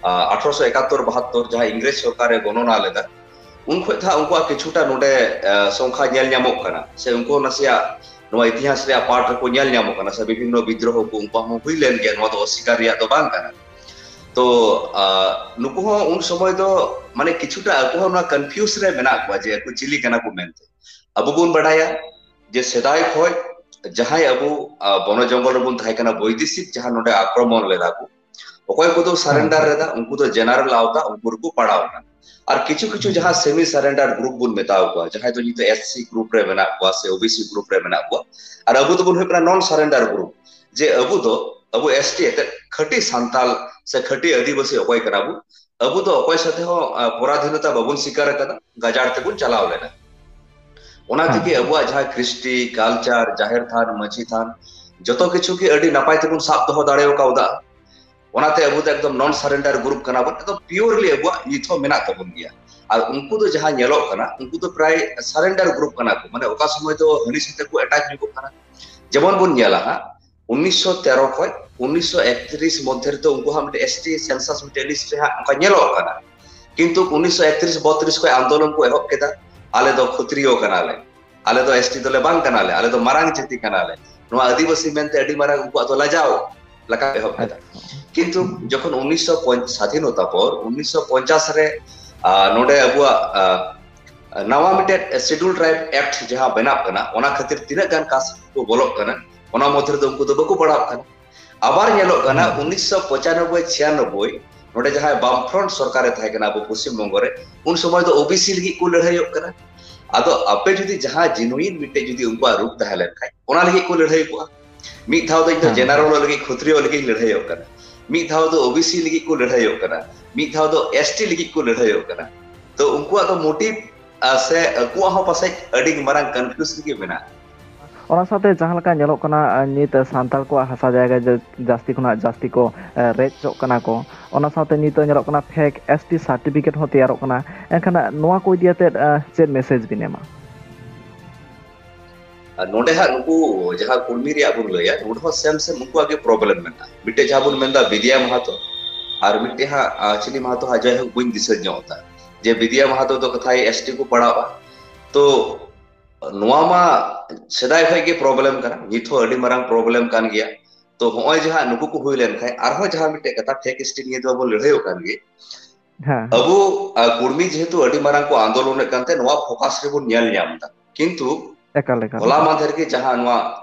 ᱟᱦ, ᱟᱴᱷᱨᱚᱥᱚ ᱮᱠᱟᱛᱛᱚᱨ ᱵᱟᱦᱟᱛᱛᱚᱨ ᱡᱟᱦᱟᱸ ᱤᱝᱨᱮᱡᱽ ᱥᱚᱨᱠᱟᱨᱮ ᱜᱚᱱᱚᱱᱟ ᱞᱮᱫᱟ, ᱩᱱ ᱠᱷᱚᱡ ᱫᱚ ᱦᱟᱸᱜ ᱩᱱᱠᱩᱣᱟᱜ ᱠᱤᱪᱷᱩᱴᱟ ᱱᱚᱰᱮ, ᱟᱦ, ᱥᱚᱝᱠᱷᱟ ᱧᱮᱞ ᱧᱟᱢᱚᱜ ᱠᱟᱱᱟ, ᱥᱮ ᱩᱱᱠᱩ ᱦᱚᱸ ᱱᱟᱥᱮᱭᱟᱜ ᱱᱚᱣᱟ ᱤᱛᱤᱦᱟᱥ ᱨᱮᱭᱟᱜ ᱯᱟᱴ ᱨᱮᱠᱚ ᱧᱮᱞ ᱧᱟᱢᱚᱜ ᱠᱟᱱᱟ, ᱥᱮ ᱵᱤᱵᱷᱤᱱᱱᱚ ᱵᱤᱫᱽᱨᱳᱦᱚ ᱠᱚ ᱩᱱᱠᱩᱣᱟᱜ ᱦᱚᱸ ᱦᱩᱭ ᱞᱮᱱ ᱜᱮᱭᱟ, ᱱᱚᱣᱟ ᱫᱚ ᱚᱥᱤᱠᱟᱨ ᱨᱮᱭᱟᱜ ᱫᱚ ᱵᱟᱝ ᱠᱟᱱᱟ᱾ ᱛᱚ, ᱟᱦ, ᱱᱩᱠᱩ ᱦᱚᱸ ᱩᱱ ᱥᱚᱢᱚᱭ ᱫᱚ ᱢᱟᱱᱮ ᱠᱤᱪᱷᱩᱴᱟ ᱟᱠᱚ ᱦᱚᱸ ᱱᱚᱣᱟ confuse ᱨᱮ ᱢᱮᱱᱟᱜ ᱠᱚᱣᱟ ᱡᱮ ᱟᱠᱚ ᱪᱤᱞᱤ ᱠᱟᱱᱟ ᱠᱚ ᱢᱮᱱᱛᱮ᱾ ᱟᱵᱚ ᱵᱚᱱ ᱵᱟᱰᱟᱭᱟ ᱡᱮ ᱥᱮᱫᱟᱭ ᱠᱷᱚᱡ ᱡᱟᱦᱟᱸᱭ ᱟᱵᱚ, ᱟᱦ, ᱵᱚᱱᱚ ᱡᱚᱝᱜᱚᱞ ᱨᱮᱵᱚᱱ ᱛᱟᱦᱮᱸ ᱠᱟᱱᱟ, ᱵᱳᱭᱫᱮᱥᱤᱠ ᱡᱟᱦᱟᱸ ᱱᱚᱰᱮ ᱟᱠᱨᱚᱢᱚᱱ ᱞᱮᱫᱟ ᱠᱚ, ᱚᱠᱚᱭ ᱠᱚᱫᱚ ᱦᱮᱸ, surrender ᱦᱮᱸ᱾ ᱞᱮᱫᱟ, ᱩᱱᱠᱩ ᱫᱚ general ᱟᱣᱛᱟ, ᱩᱱᱠᱩ ᱨᱮᱠᱚ ᱯᱟᱲᱟᱣ ᱮᱱᱟ᱾ ᱟᱨ ᱠᱤᱪᱷᱩ ᱠᱤᱪᱷᱩ ᱦᱮᱸ᱾ ᱡᱟᱦᱟᱸ semi surrender group ᱵᱚᱱ ᱢᱮᱛᱟᱣ ᱠᱚᱣᱟ, ᱡᱟᱦᱟᱸᱭ ᱫᱚ ᱱᱤᱛᱚᱜ SC group ᱨᱮ ᱢᱮᱱᱟᱜ ᱠᱚᱣᱟ ᱥᱮ OBC group ᱨᱮ ᱢᱮᱱᱟᱜ ᱠᱚᱣᱟ, ᱟᱨ ᱟᱵᱚ ᱫᱚᱵᱚᱱ ᱦᱩᱭᱩᱜ ᱠᱟᱱᱟ non surrender group, ᱡᱮ ᱟᱵᱚ ᱫᱚ, ᱟᱵᱚ ST ᱮᱱᱛᱮᱫ ᱠᱷᱟᱹᱴᱤ ᱥᱟᱱᱛᱟᱞ ᱥᱮ ᱠᱷᱟᱹᱴᱤ ᱟᱹᱫᱤᱵᱟᱹᱥᱤ ᱚᱠᱚᱭ ᱠᱟᱱᱟ ᱵᱚ, ᱟᱵᱚ ᱫᱚ ᱚᱠᱚᱭ ᱥᱟᱛᱮ ᱦᱚᱸ, ᱟᱦ, ᱯᱚᱨᱟᱫᱷᱤᱱᱚᱛᱟ ᱵᱟᱵᱚᱱ ᱥᱤᱠᱟᱨ ᱟᱠᱟᱫᱟ, ᱜᱟᱡᱟᱲ ᱛᱮᱵᱚᱱ ᱪᱟᱞᱟᱣ ᱞᱮᱱᱟ᱾ ᱚᱱᱟ ᱦᱮᱸ᱾ ᱛᱮᱜᱮ ᱟᱵᱚᱣᱟᱜ ᱡᱟᱦᱟᱸ ᱠᱨᱤᱥᱴᱤ, culture, ᱡᱟᱦᱮᱨ ᱛᱷᱟᱱ, ᱢᱟᱹᱡᱷᱤ ᱛᱷᱟᱱ, ᱡᱚᱛᱚ ᱠᱤᱪᱷᱩ ᱜᱮ ᱟᱹᱰᱤ ᱱᱟᱯᱟᱭ ᱛᱮᱵᱚᱱ ᱥᱟᱵ ᱫᱚᱦᱚ ᱫᱟᱲᱮ ᱠᱟᱣᱫᱟ᱾ ᱚᱱᱟᱛᱮ ᱟᱵᱚ ᱫᱚ ᱮᱠᱫᱚᱢ non surrender group ᱠᱟᱱᱟ ᱵᱚᱱ, ᱮᱠᱫᱚᱢ purely ᱟᱵᱚᱣᱟᱜ ᱱᱤᱛ ᱦᱚᱸ ᱢᱮᱱᱟᱜ ᱛᱟᱵᱚᱱ ᱜᱮᱭᱟ᱾ ᱟᱨ ᱩᱱᱠᱩ ᱫᱚ ᱡᱟᱦᱟᱸ ᱧᱮᱞᱚᱜ ᱠᱟᱱᱟ, ᱩᱱᱠᱩ ᱫᱚ ᱯᱨᱟᱭ surrender group ᱠᱟᱱᱟ ᱠᱚ, ᱢᱟᱱᱮ ᱚᱠᱟ ᱥᱚᱢᱚᱭ ᱫᱚ ᱦᱟᱹᱱᱤ ᱥᱟᱛᱮ ᱠᱚ attack ᱧᱚᱜᱚᱜ ᱠᱟᱱᱟ᱾ ᱡᱮᱢᱚᱱ ᱵᱚᱱ ᱧᱮᱞᱟ ᱦᱟᱸᱜ, ᱩᱱᱤᱥᱥᱚ ᱛᱮᱨᱚ ᱠᱷᱚᱱ ᱩᱱᱤᱥᱥᱚ ᱮᱠᱛᱨᱤᱥ ᱢᱚᱫᱽᱫᱷᱮ ᱨᱮᱫᱚ ᱩᱱᱠᱩ ᱦᱟᱸᱜ ᱢᱤᱫᱴᱮᱱ ᱮᱥᱴᱤ ᱥᱮᱱᱥᱟᱥ ᱢᱤᱫᱴᱮᱱ ᱞᱤᱥᱴ ᱨᱮ ᱦᱟᱸᱜ ᱚᱱᱠᱟ ᱧᱮᱞᱚᱜ ᱠᱟᱱᱟ᱾ ᱠᱤᱱᱛᱩ ᱩᱱᱤᱥᱥᱚ ᱮᱠᱛᱨᱤᱥ ᱵᱚᱛᱨᱤᱥ ᱠᱷᱚᱱ ᱟᱱᱫᱳᱞᱚᱱ ᱠᱚ ᱮᱦᱚᱵ ᱠᱮᱫᱟ, ᱟᱞᱮ ᱫᱚ ᱠᱷᱚᱛᱨᱤᱭᱚ ᱠᱟᱱᱟᱞᱮ, ᱟᱞᱮ ᱫᱚ ᱮᱥᱴᱤ ᱫᱚᱞᱮ ᱵᱟᱝ ᱠᱟᱱᱟᱞᱮ, ᱟᱞᱮ ᱫᱚ ᱢᱟᱨᱟᱝ ᱡᱟᱹᱛᱤ ᱠᱟᱱᱟᱞᱮ, ᱱᱚᱣᱟ ᱟᱹᱫᱤᱵᱟᱹᱥᱤ ᱢᱮᱱᱛᱮ ᱟᱹᱰᱤ ᱢᱟᱨᱟᱝ ᱩᱱᱠᱩᱣᱟᱜ ᱫᱚ ᱞᱟᱡᱟᱣ ᱞᱮᱠᱟ ᱮᱦᱚᱵ ᱠᱮᱫᱟ᱾ ᱠᱤᱱᱛᱩ ᱡᱚᱠᱷᱚᱱ ᱩᱱᱤᱥᱥᱚ ᱥᱟᱫᱷᱤᱱᱚᱛᱟ ᱯᱚᱨ ᱩᱱᱤᱥᱥᱚ ᱯᱚᱧᱪᱟᱥ ᱨᱮ ᱟᱨ ᱱᱚᱰᱮ ᱟᱵᱚᱣᱟᱜ ᱟᱨ ᱱᱟᱣᱟ ᱢᱤᱫᱴᱮᱱ ᱥᱤᱰᱩᱞ ᱴᱨᱟᱭᱤᱵ ᱮᱠᱴ ᱡᱟᱦᱟᱸ ᱵᱮᱱᱟᱜ ᱠᱟᱱᱟ, ᱚᱱᱟ ᱠᱷᱟᱹᱛᱤᱨ ᱛᱤᱱᱟᱹᱜ ᱜᱟᱱ ᱠᱟᱥᱴ ᱠᱚ ᱵᱚᱞᱚᱜ ᱠᱟᱱᱟ, ᱚᱱᱟ ᱢᱚᱫᱽᱫᱷᱮ ᱨᱮᱫᱚ ᱩᱱᱠᱩ ᱫᱚ ᱵᱟᱠᱚ ᱯᱟᱲᱟᱜ ᱠᱟᱱᱟ᱾ ᱟᱵᱟᱨ ᱧᱮᱞᱚᱜ ᱠᱟᱱᱟ ᱩᱱᱤᱥᱥᱚ ᱯᱚᱸᱪᱟᱱᱚᱵᱵᱳᱭ ᱪᱷᱤᱭᱟᱱᱚᱵᱵᱳᱭ ᱱᱚᱰᱮ ᱡᱟᱦᱟᱸᱭ ᱵᱟᱢᱯᱷᱨᱚᱱᱴ ᱥᱚᱨᱠᱟᱨᱮ ᱛᱟᱦᱮᱸ ᱠᱟᱱᱟ ᱟᱵᱚ ᱯᱚᱥᱪᱤᱢ ᱵᱚᱝᱜᱚ ᱨᱮ, ᱩᱱ ᱥᱚᱢᱚᱭ ᱫᱚ ᱳᱵᱤᱥᱤ ᱞᱟᱹᱜᱤᱫ ᱠᱚ ᱞᱟᱹᱲᱦᱟᱹᱭᱚᱜ ᱠᱟᱱᱟ᱾ ᱟᱫᱚ ᱟᱯᱮ ᱡᱩᱫᱤ ᱡᱟᱦᱟᱸ ᱡᱮᱱᱩᱭᱤᱱ ᱢᱤᱫᱴᱮᱡ ᱡᱩᱫᱤ ᱩᱱᱠᱩᱣᱟᱜ ᱨᱩᱯ ᱛᱟᱦᱮᱸ ᱞᱮᱱᱠᱷᱟᱱ, ᱚᱱᱟ ᱞᱟᱹᱜᱤᱫ ᱠᱚ ᱞᱟᱹᱲᱦᱟᱹᱭ ᱠᱚᱜᱼᱟ᱾ ᱢᱤᱫ ᱫᱷᱟᱣ ᱫᱚ ᱤᱧ ᱫᱚ ᱡᱮᱱᱟᱨᱮᱞ ᱞᱟᱹᱜᱤᱫ, ᱠᱷᱚᱛᱨᱤᱭᱚ ᱞᱟᱹᱜᱤᱫ ᱤᱧ ᱞᱟᱹᱲᱦᱟᱹᱭᱚᱜ ᱠᱟᱱᱟ, ᱢᱤᱫ ᱫᱷᱟᱣ ᱫᱚ ᱳᱵᱤᱥᱤ ᱞᱟᱹᱜᱤᱫ ᱠᱚ ᱞᱟᱹᱲᱦᱟᱹᱭᱚᱜ ᱠᱟᱱᱟ, ᱢᱤᱫ ᱫᱷᱟᱣ ᱫᱚ ᱮᱥᱴᱤ ᱞᱟᱹᱜᱤᱫ ᱠᱚ ᱞᱟᱹᱲᱦᱟᱹᱭᱚᱜ ᱠᱟᱱᱟ᱾ ᱛᱚ ᱩᱱᱠᱩᱣᱟᱜ ᱫᱚ ᱢᱳᱴᱤᱵᱷ ᱥᱮ ᱟᱠᱚᱣᱟᱜ ᱦᱚᱸ ᱯᱟᱥᱮᱡ ᱟᱹᱰᱤ ᱢᱟᱨᱟᱝ ᱠᱚᱱᱯᱷᱤᱭᱩᱡᱽ ᱨᱮᱜᱮ ᱢᱮᱱᱟᱜᱼᱟ᱾ ᱚᱱᱟ ᱥᱟᱶᱛᱮ ᱡᱟᱦᱟᱸ ᱞᱮᱠᱟ ᱧᱮᱞᱚᱜ ᱠᱟᱱᱟ, ᱱᱤᱛ ᱥᱟᱱᱛᱟᱲ ᱠᱚᱣᱟᱜ ᱦᱟᱥᱟ ᱡᱟᱭᱜᱟ ᱡᱟᱹᱥᱛᱤ ᱠᱷᱚᱱᱟᱜ ᱡᱟᱹᱥᱛᱤ ᱠᱚ ᱨᱮᱡ ᱦᱚᱪᱚᱜ ᱠᱟᱱᱟ ᱠᱚ, ᱚᱱᱟ ᱥᱟᱶᱛᱮ ᱱᱤᱛᱚᱜ ᱧᱮᱞᱚᱜ ᱠᱟᱱᱟ ᱯᱷᱮᱠ ᱮᱥᱴᱤ ᱥᱟᱨᱴᱤᱯᱷᱤᱠᱮᱴ ᱦᱚᱸ ᱛᱮᱭᱟᱨᱚᱜ ᱠᱟᱱᱟ᱾ ᱮᱱᱠᱷᱟᱱ ᱱᱚᱣᱟ ᱠᱚ ᱤᱫᱤ ᱠᱟᱛᱮ ᱪᱮᱫ ᱢᱮᱥᱮᱡᱽ ᱵᱤᱱ ᱮᱢᱟ? ᱟᱨ ᱱᱚᱰᱮ ᱦᱟᱸᱜ ᱱᱩᱠᱩ ᱡᱟᱦᱟᱸ ᱠᱩᱲᱢᱤ ᱨᱮᱭᱟᱜ ᱵᱚᱱ ᱞᱟᱹᱭᱟ, ᱱᱚᱰᱮ ᱦᱚᱸ ᱥᱮᱢ ᱥᱮᱢ ᱩᱱᱠᱩᱣᱟᱜ ᱜᱮ ᱯᱨᱚᱵᱞᱮᱢ ᱢᱮᱱᱟᱜᱼᱟ᱾ ᱢᱤᱫᱴᱮᱡ ᱡᱟᱦᱟᱸ ᱵᱚᱱ ᱢᱮᱱᱫᱟ ᱵᱤᱫᱤᱭᱟ ᱢᱟᱦᱟᱛᱚ, ᱟᱨ ᱢᱤᱫᱴᱮᱡ ᱦᱟᱸᱜ ᱟᱸ, ᱪᱤᱞᱤ ᱢᱟᱦᱟᱛᱚ ᱦᱟᱸᱜ, ᱡᱟᱭᱦᱳᱠ ᱵᱟᱹᱧ ᱫᱤᱥᱟᱹ ᱧᱚᱜ ᱮᱫᱟ, ᱡᱮ ᱵᱤᱫᱤᱭᱟ ᱢᱟᱦᱟᱛᱚ ᱫᱚ ᱠᱟᱛᱷᱟᱭ ᱮᱥᱴᱤ ᱠᱚ ᱯᱟᱲᱟᱣᱟ᱾ ᱛᱚ ᱱᱚᱣᱟ ᱢᱟ ᱥᱮᱫᱟᱭ ᱠᱷᱚᱱ ᱜᱮ ᱯᱨᱚᱵᱞᱮᱢ ᱠᱟᱱᱟ, ᱱᱤᱛ ᱦᱚᱸ ᱟᱹᱰᱤ ᱢᱟᱨᱟᱝ ᱯᱨᱚᱵᱞᱮᱢ ᱠᱟᱱ ᱜᱮᱭᱟ᱾ ᱛᱚ ᱦᱚᱸᱜᱼᱚᱭ ᱡᱟᱦᱟᱸ ᱱᱩᱠᱩ ᱠᱚ ᱦᱩᱭ ᱞᱮᱱᱠᱷᱟᱱ, ᱟᱨᱦᱚᱸ ᱡᱟᱦᱟᱸ ᱢᱤᱫᱴᱮᱡ ᱠᱟᱛᱷᱟ, ᱯᱷᱮᱠ ᱮᱥᱴᱤ ᱱᱤᱭᱮ ᱫᱚ ᱵᱚᱱ ᱞᱟᱹᱲᱦᱟᱹᱭᱚᱜ ᱠᱟᱱ ᱜᱮ᱾ ᱦᱮᱸ᱾ ᱟᱵᱚ ᱟᱨ ᱠᱩᱲᱢᱤ ᱡᱮᱦᱮᱛᱩ ᱟᱹᱰᱤ ᱢᱟᱨᱟᱝ ᱠᱚ ᱟᱱᱫᱳᱞᱚᱱᱮᱫ ᱠᱟᱱᱛᱮ ᱱᱚᱣᱟ ᱯᱷᱳᱠᱟᱥ ᱨᱮᱵᱚᱱ ᱧᱮᱞ ᱧᱟᱢ ᱮᱫᱟ᱾ ᱠᱤᱱᱛᱩ ᱮᱠᱟᱞ ᱮᱠᱟᱞ ᱦᱚᱞᱟ ᱮᱠᱟᱞ᱾ ᱢᱟᱫᱷᱮᱨ ᱜᱮ ᱡᱟᱦᱟᱸ ᱱᱚᱣᱟ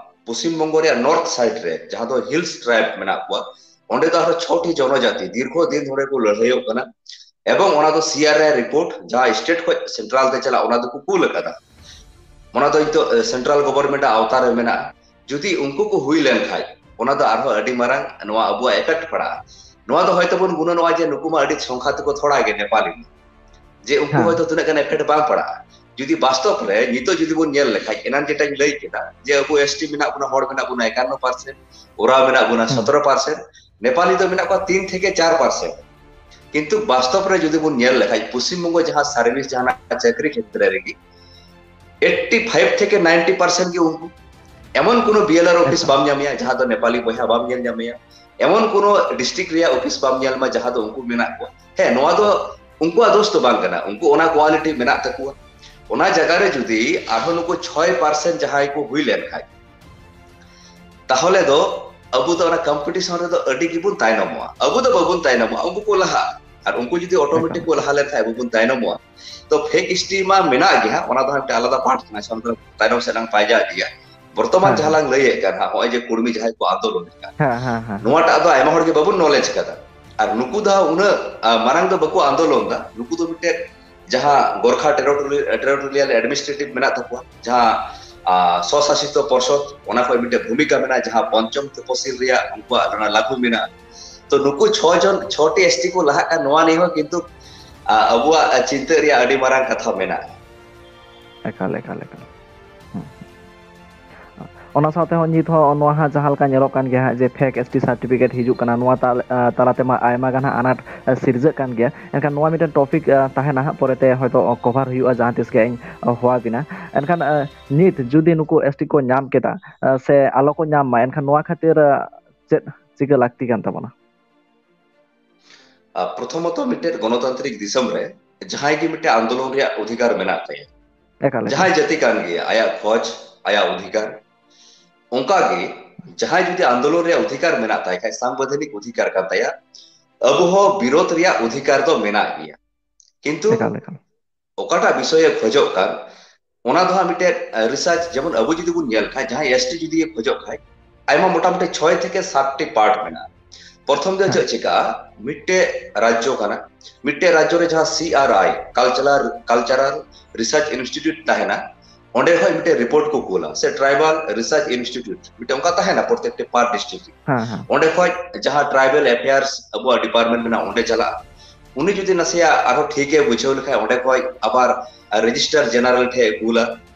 ᱯᱚᱥᱪᱤᱢ ᱵᱚᱝᱜᱚ ᱨᱮᱭᱟᱜ ᱱᱚᱨᱛᱷ ᱥᱟᱭᱤᱰ ᱨᱮ ᱡᱟᱦᱟᱸ ᱫᱚ ᱦᱤᱞᱥ ᱴᱨᱟᱭᱤᱵ ᱢᱮᱱᱟᱜ ᱠᱚᱣᱟ, ᱚᱸᱰᱮ ᱫᱚ ᱟᱨᱦᱚᱸ ᱪᱷᱚᱴᱤ ᱡᱚᱱᱚᱡᱟᱛᱤ ᱫᱤᱨᱜᱷᱚ ᱫᱤᱱ ᱫᱷᱚᱨᱮ ᱠᱚ ᱞᱟᱹᱲᱦᱟᱹᱭᱚᱜ ᱠᱟᱱᱟ᱾ ᱮᱵᱚᱝ ᱚᱱᱟ ᱫᱚ ᱥᱤᱟᱨ ᱨᱮᱭᱟᱜ ᱨᱤᱯᱳᱨᱴ ᱡᱟᱦᱟᱸ ᱥᱴᱮᱴ ᱠᱷᱚᱱ ᱥᱮᱱᱴᱨᱟᱞ ᱛᱮ ᱪᱟᱞᱟᱜ, ᱚᱱᱟ ᱫᱚᱠᱚ ᱠᱩᱞ ᱟᱠᱟᱫᱟ᱾ ᱚᱱᱟ ᱫᱚ ᱱᱤᱛᱚᱜ ᱥᱮᱱᱴᱨᱟᱞ ᱜᱚᱵᱷᱚᱨᱱᱢᱮᱱᱴ ᱟᱜ ᱟᱣᱛᱟ ᱨᱮ ᱢᱮᱱᱟᱜᱼᱟ᱾ ᱡᱩᱫᱤ ᱩᱱᱠᱩ ᱠᱚ ᱦᱩᱭ ᱞᱮᱱᱠᱷᱟᱡ, ᱚᱱᱟ ᱫᱚ ᱟᱨᱦᱚᱸ ᱟᱹᱰᱤ ᱢᱟᱨᱟᱝ ᱱᱚᱣᱟ ᱟᱵᱚᱣᱟᱜ ᱮᱯᱷᱮᱠᱴ ᱯᱟᱲᱟᱜᱼᱟ᱾ ᱱᱚᱣᱟ ᱫᱚ ᱦᱚᱭᱛᱳ ᱵᱚᱱ ᱜᱩᱱᱟᱹᱱᱚᱜᱼᱟ ᱡᱮ ᱱᱩᱠᱩ ᱢᱟ ᱟᱹᱰᱤ ᱥᱚᱝᱠᱷᱟ ᱛᱮᱠᱚ ᱛᱷᱚᱲᱟ ᱜᱮ ᱱᱮᱯᱟᱞᱤ, ᱡᱮ ᱩᱱᱠᱩ ᱦᱮᱸ᱾ ᱦᱚᱭᱛᱳ ᱛᱤᱱᱟᱹᱜ ᱜᱟᱱ ᱮᱯᱷᱮᱠᱴ ᱵᱟᱝ ᱯᱟᱲᱟᱜᱼᱟ᱾ ᱡᱩᱫᱤ ᱵᱟᱥᱛᱚᱵ ᱨᱮ ᱱᱤᱛᱚᱜ ᱡᱩᱫᱤ ᱵᱚᱱ ᱧᱮᱞ ᱞᱮᱠᱷᱟᱡ, ᱮᱱᱟᱱ ᱡᱮᱴᱟᱧ ᱞᱟᱹᱭ ᱠᱮᱫᱟ ᱡᱮ ᱟᱵᱚ ᱮᱥᱴᱤ ᱢᱮᱱᱟᱜ ᱵᱚᱱᱟ, ᱦᱚᱲ ᱢᱮᱱᱟᱜ ᱵᱚᱱᱟ ᱮᱠᱟᱱᱱᱚ ᱯᱟᱨᱥᱮᱱᱴ, ᱳᱨᱟᱣ ᱢᱮᱱᱟᱜ ᱵᱚᱱᱟ ᱦᱩᱸ᱾ ᱥᱚᱛᱨᱚ ᱯᱟᱨᱥᱮᱱᱴ, ᱱᱮᱯᱟᱞᱤ ᱫᱚ ᱢᱮᱱᱟᱜ ᱠᱚᱣᱟ ᱛᱤᱱ ᱛᱷᱮᱠᱮ ᱪᱟᱨ ᱯᱟᱨᱥᱮᱱᱴ᱾ ᱠᱤᱱᱛᱩ ᱵᱟᱥᱛᱚᱵ ᱨᱮ ᱡᱩᱫᱤ ᱵᱚᱱ ᱧᱮᱞ ᱞᱮᱠᱷᱟᱡ, ᱯᱚᱥᱪᱤᱢ ᱵᱚᱝᱜᱚ ᱡᱟᱦᱟᱸ ᱥᱟᱨᱵᱷᱤᱥ ᱡᱟᱦᱟᱱᱟᱜ ᱪᱟᱹᱠᱨᱤ ᱠᱷᱮᱛᱨᱮ ᱨᱮᱜᱮ ᱮᱭᱤᱴᱴᱤ ᱯᱷᱟᱭᱤᱵᱷ ᱛᱷᱮᱠᱮ ᱱᱟᱭᱤᱱᱴᱤ ᱯᱟᱨᱥᱮᱱᱴ ᱜᱮ ᱩᱱᱠᱩ᱾ ᱮᱢᱚᱱ ᱠᱳᱱᱳ ᱵᱤ ᱮᱞ ᱟᱨ ᱚᱯᱷᱤᱥ ᱵᱟᱢ ᱧᱟᱢᱮᱭᱟ ᱡᱟᱦᱟᱸ ᱫᱚ ᱱᱮᱯᱟᱞᱤ ᱵᱚᱭᱦᱟ ᱵᱟᱢ ᱧᱮᱞ ᱧᱟᱢᱮᱭᱟ, ᱮᱢᱚᱱ ᱠᱳᱱᱳ ᱰᱤᱥᱴᱨᱤᱠᱴ ᱨᱮᱭᱟᱜ ᱚᱯᱷᱤᱥ ᱵᱟᱢ ᱧᱮᱞ ᱢᱟ ᱡᱟᱦᱟᱸ ᱫᱚ ᱩᱱᱠᱩ ᱢᱮᱱᱟᱜ ᱠᱚᱣᱟ᱾ ᱦᱮᱸ, ᱱᱚᱣᱟ ᱫᱚ ᱩᱱᱠᱩᱣᱟᱜ ᱫᱳᱥ ᱫᱚ ᱵᱟᱝ ᱠᱟᱱᱟ, ᱩᱱᱠᱩ ᱚᱱᱟ ᱠᱳᱣᱟᱞᱤᱴᱤ ᱢᱮᱱᱟᱜ ᱛᱟᱠᱚᱣᱟ᱾ ᱚᱱᱟ ᱡᱟᱭᱜᱟ ᱨᱮ ᱡᱩᱫᱤ ᱟᱨᱦᱚᱸ ᱱᱩᱠᱩ ᱪᱷᱚᱭ ᱯᱟᱨᱥᱮᱱᱴ ᱡᱟᱦᱟᱸᱭ ᱠᱚ ᱦᱩᱭ ᱞᱮᱱ ᱠᱷᱟᱡ, ᱛᱟᱦᱚᱞᱮ ᱫᱚ ᱟᱵᱚ ᱫᱚ ᱚᱱᱟ ᱠᱚᱢᱯᱤᱴᱤᱥᱚᱱ ᱨᱮᱫᱚ ᱟᱹᱰᱤ ᱜᱮᱵᱚᱱ ᱛᱟᱭᱱᱚᱢᱚᱜᱼᱟ᱾ ᱟᱵᱚ ᱫᱚ ᱵᱟᱵᱚᱱ ᱛᱟᱭᱱᱚᱢᱚᱜᱼᱟ, ᱩᱱᱠᱩ ᱠᱚ ᱞᱟᱦᱟᱜᱼᱟ᱾ ᱟᱨ ᱩᱱᱠᱩ ᱡᱩᱫᱤ ᱚᱴᱳᱢᱮᱴᱤᱠ ᱠᱚ ᱞᱟᱦᱟ ᱞᱮᱱᱠᱷᱟᱱ ᱟᱵᱚ ᱵᱚᱱ ᱛᱟᱭᱱᱚᱢᱚᱜᱼᱟ᱾ ᱛᱚ ᱯᱷᱮᱠ ᱮᱥ ᱴᱤ ᱢᱟ ᱢᱮᱱᱟᱜ ᱜᱮ ᱦᱟᱸᱜ, ᱚᱱᱟ ᱫᱚ ᱦᱟᱸᱜ ᱟᱞᱟᱫᱟ ᱯᱟᱨᱴ ᱠᱟᱱᱟ, ᱥᱟᱶᱛᱮ ᱛᱟᱭᱱᱚᱢ ᱥᱮᱫ ᱞᱟᱝ ᱯᱟᱭᱡᱟ ᱤᱫᱤᱭᱟ᱾ ᱵᱚᱨᱛᱚᱢᱟᱱ ᱦᱮᱸ, ᱡᱟᱦᱟᱸ ᱦᱮᱸ᱾ ᱞᱟᱝ ᱞᱟᱹᱭᱮᱫ ᱠᱟᱱ ᱦᱟᱸᱜ, ᱱᱚᱜᱼᱚᱭ ᱡᱮ ᱠᱩᱲᱢᱤ ᱡᱟᱦᱟᱸᱭ ᱠᱚ ᱟᱱᱫᱳᱞᱚᱱᱮᱫ ᱠᱟᱱ, ᱦᱮᱸ, ᱦᱮᱸ, ᱦᱮᱸ, ᱦᱮᱸ᱾ ᱱᱚᱣᱟᱴᱟᱜ ᱫᱚ ᱟᱭᱢᱟ ᱦᱚᱲ ᱜᱮ ᱵᱟᱵᱚᱱ ᱱᱚᱞᱮᱡᱽ ᱠᱟᱫᱟ᱾ ᱟᱨ ᱱᱩᱠᱩ ᱫᱚ ᱦᱟᱸᱜ ᱩᱱᱟᱹᱜ, ᱟ, ᱢᱟᱨᱟᱝ ᱫᱚ ᱵᱟᱠᱚ ᱟᱱᱫᱳᱞᱚᱱ ᱫᱟ᱾ ᱱᱩᱠᱩ ᱫᱚ ᱢᱤᱫᱴᱮᱡ ᱡᱟᱦᱟᱸ ᱜᱚᱨᱠᱷᱟ ᱴᱮᱨᱳᱴᱳᱨᱤ-, ᱴᱮᱨᱳᱴᱳᱨᱤᱭᱟᱞ ᱮᱰᱢᱤᱱᱤᱥᱴᱨᱮᱴᱤᱵᱷ ᱢᱮᱱᱟᱜ ᱛᱟᱠᱚᱣᱟ, ᱡᱟᱦᱟᱸ, ᱟ, ᱥᱚᱥᱟᱥᱤᱛᱚ ᱯᱚᱨᱥᱚᱫ, ᱚᱱᱟ ᱠᱷᱚᱱ ᱢᱤᱫᱴᱮᱡ ᱵᱷᱩᱢᱤᱠᱟ ᱢᱮᱱᱟᱜᱼᱟ, ᱡᱟᱦᱟᱸ ᱯᱚᱧᱪᱚᱢ ᱛᱚᱯᱚᱥᱤᱞ ᱨᱮᱭᱟᱜ ᱩᱱᱠᱩᱣᱟᱜ ᱚᱱᱟ ᱞᱟᱹᱜᱩ ᱢᱮᱱᱟᱜᱼᱟ᱾ ᱛᱚ ᱱᱩᱠᱩ ᱪᱷᱚ ᱡᱚᱱ, ᱪᱷᱚᱴᱤ ᱮᱥ ᱴᱤ ᱠᱚ ᱞᱟᱦᱟᱜ ᱠᱟᱱ, ᱱᱚᱣᱟ ᱱᱤᱭᱮ ᱦᱚᱸ ᱠᱤᱱᱛᱩ, ᱟ, ᱟᱵᱚᱣᱟᱜ ᱪᱤᱱᱛᱟᱹ ᱨᱮᱭᱟᱜ ᱟᱹᱰᱤ ᱢᱟᱨᱟᱝ ᱠᱟᱛᱷᱟ ᱢᱮᱱᱟᱜᱼᱟ᱾ ᱮᱠᱟᱞ, ᱮᱠᱟᱞ, ᱮᱠᱟᱞ᱾ ᱦᱩᱸ᱾ ᱚᱱᱟ ᱥᱟᱶᱛᱮ ᱦᱚᱸ ᱱᱤᱛ ᱦᱚᱸ ᱱᱚᱣᱟ ᱦᱟᱸᱜ ᱡᱟᱦᱟᱸ ᱞᱮᱠᱟ ᱧᱮᱞᱚᱜ ᱠᱟᱱ ᱜᱮᱭᱟ ᱦᱟᱸᱜ, ᱡᱮ ᱯᱷᱮᱠ ᱮᱥ ᱴᱤ ᱥᱟᱨᱴᱤᱯᱷᱤᱠᱮᱴ ᱦᱤᱡᱩᱜ ᱠᱟᱱᱟ, ᱱᱚᱣᱟ ᱛᱟᱞ-, ᱟ, ᱛᱟᱞᱟ ᱛᱮᱢᱟ ᱟᱭᱢᱟ ᱜᱟᱱ ᱦᱟᱸᱜ ᱟᱱᱟᱴ, ᱟ, ᱥᱤᱨᱡᱟᱹᱜ ᱠᱟᱱ ᱜᱮᱭᱟ᱾ ᱮᱱᱠᱷᱟᱱ ᱱᱚᱣᱟ ᱢᱤᱫᱴᱮᱱ ᱴᱚᱯᱤᱠ, ᱟ, ᱛᱟᱦᱮᱱᱟ ᱦᱟᱸᱜ, ᱯᱚᱨᱮᱛᱮ ᱦᱚᱭᱛᱳ ᱠᱚᱵᱷᱟᱨ ᱦᱩᱭᱩᱜᱼᱟ, ᱡᱟᱦᱟᱸ ᱛᱤᱥ ᱜᱮ ᱤᱧ, ᱟ, ᱦᱚᱦᱚ ᱟᱵᱤᱱᱟ᱾ ᱮᱱᱠᱷᱟᱱ, ᱟ, ᱱᱤᱛ ᱡᱩᱫᱤ ᱱᱩᱠᱩ ᱮᱥ ᱴᱤ ᱠᱚ ᱧᱟᱢ ᱠᱮᱫᱟ, ᱟ, ᱥᱮ ᱟᱞᱚ ᱠᱚ ᱧᱟᱢ ᱢᱟ, ᱮᱱᱠᱷᱟᱱ ᱱᱚᱣᱟ ᱠᱷᱟᱹᱛᱤᱨ, ᱟ, ᱪᱮᱫ ᱪᱤᱠᱟᱹ ᱞᱟᱹᱠᱛᱤ ᱠᱟᱱ ᱛᱟᱵᱚᱱᱟ? ᱟᱨ ᱯᱨᱚᱛᱷᱚᱢᱚᱛᱚ, ᱢᱤᱫᱴᱮᱱ ᱜᱚᱱᱚᱛᱟᱱᱛᱨᱤᱠ ᱫᱤᱥᱚᱢ ᱨᱮ ᱡᱟᱦᱟᱸᱭ ᱜᱮ ᱢᱤᱫᱴᱮᱱ ᱟᱱᱫᱳᱞᱚᱱ ᱨᱮᱭᱟᱜ ᱚᱫᱷᱤᱠᱟᱨ ᱢᱮᱱᱟᱜ ᱛᱟᱭᱟ, ᱮᱠᱟᱞ, ᱮᱠᱟᱞ᱾ ᱡᱟᱦᱟᱸᱭ ᱡᱟᱹᱛᱤ ᱠᱟᱱ ᱜᱮᱭᱟ, ᱟᱭᱟᱜ ᱠᱷᱚᱡᱽ, ᱟᱭᱟᱜ ᱚᱫᱷᱤᱠᱟᱨ, ᱚᱱᱠᱟᱜᱮ ᱡᱟᱦᱟᱸᱭ ᱡᱩᱫᱤ ᱟᱱᱫᱳᱞᱚᱱ ᱨᱮᱭᱟᱜ ᱚᱫᱷᱤᱠᱟᱨ ᱢᱮᱱᱟᱜ ᱛᱟᱭ ᱠᱷᱟᱡ, ᱥᱟᱝᱵᱤᱫᱷᱟᱱᱤᱠ ᱚᱫᱷᱤᱠᱟᱨ ᱠᱟᱱ ᱛᱟᱭᱟ, ᱟᱵᱚ ᱦᱚᱸ ᱵᱤᱨᱳᱫᱷ ᱨᱮᱭᱟᱜ ᱚᱫᱷᱤᱠᱟᱨ ᱫᱚ ᱢᱮᱱᱟᱜ ᱜᱮᱭᱟ᱾ ᱠᱤᱱᱛᱩ ᱮᱠᱟᱞ, ᱮᱠᱟᱞ᱾ ᱚᱠᱟᱴᱟᱜ ᱵᱤᱥᱚᱭᱮ ᱠᱷᱚᱡᱚᱜ ᱠᱟᱱ, ᱚᱱᱟ ᱫᱚ ᱦᱟᱸᱜ ᱢᱤᱫᱴᱮᱡ, ᱟ, ᱨᱤᱥᱟᱨᱪ, ᱡᱮᱢᱚᱱ ᱟᱵᱚ ᱡᱩᱫᱤ ᱵᱚᱱ ᱧᱮᱞ ᱠᱷᱟᱡ, ᱡᱟᱦᱟᱸᱭ ᱮᱥ ᱴᱤ ᱡᱩᱫᱤ ᱮ ᱠᱷᱚᱡᱚᱜ ᱠᱷᱟᱡ, ᱟᱭᱢᱟ ᱢᱚᱴᱟᱢᱩᱴᱤ ᱪᱷᱚᱭ ᱛᱷᱮᱠᱮ ᱥᱟᱛᱴᱤ ᱯᱟᱨᱴ ᱢᱮᱱᱟᱜᱼᱟ᱾ ᱯᱨᱚᱛᱷᱚᱢ ᱫᱚ ᱦᱮᱸ᱾ ᱪᱮᱫ ᱪᱤᱠᱟᱹᱜᱼᱟ, ᱢᱤᱫᱴᱮᱡ ᱨᱟᱡᱽᱡᱚ ᱠᱟᱱᱟ, ᱢᱤᱫᱴᱮᱡ ᱨᱟᱡᱽᱡᱚ ᱨᱮ ᱡᱟᱦᱟᱸ ᱥᱤ ᱟᱨ ᱟᱭ, ᱠᱟᱞᱪᱟᱨᱟᱞ, ᱠᱟᱞᱪᱟᱨᱟᱞ ᱨᱤᱥᱟᱨᱪ ᱤᱱᱥᱴᱤᱴᱭᱩᱴ ᱛᱟᱦᱮᱱᱟ, ᱚᱸᱰᱮ ᱠᱷᱚᱡ ᱢᱤᱫᱴᱮᱡ ᱨᱤᱯᱳᱨᱴ ᱠᱚ ᱠᱩᱞᱟ, ᱥᱮ ᱴᱨᱟᱭᱵᱟᱞ ᱨᱤᱥᱟᱨᱪ ᱤᱱᱥᱴᱤᱴᱭᱩᱴ ᱢᱤᱫᱴᱮᱡ ᱚᱱᱠᱟ ᱛᱟᱦᱮᱱᱟ ᱯᱨᱚᱛᱮᱠᱴᱤ ᱯᱟᱨ ᱰᱤᱥᱴᱨᱤᱠᱴ ᱨᱮ᱾ ᱦᱮᱸ, ᱦᱮᱸ᱾ ᱚᱸᱰᱮ ᱠᱷᱚᱡ ᱡᱟᱦᱟᱸ ᱴᱨᱟᱭᱵᱟᱞ ᱮᱯᱷᱮᱭᱟᱨᱥ ᱟᱵᱚᱣᱟᱜ ᱰᱤᱯᱟᱨᱴᱢᱮᱱᱴ ᱢᱮᱱᱟᱜᱼᱟ, ᱚᱸᱰᱮ ᱪᱟᱞᱟᱜᱼᱟ᱾ ᱩᱱᱤ ᱡᱩᱫᱤ ᱱᱟᱥᱮᱭᱟᱜ ᱟᱨᱦᱚᱸ ᱴᱷᱤᱠ ᱮ ᱵᱩᱡᱷᱟᱹᱣ ᱞᱮᱠᱷᱟᱡ, ᱚᱸᱰᱮ ᱠᱷᱚᱡ ᱟᱵᱟᱨ ᱨᱮᱡᱤᱥᱴᱟᱨ ᱡᱮᱱᱟᱨᱟᱞ ᱴᱷᱮᱡ ᱮ ᱠᱩᱞᱟ᱾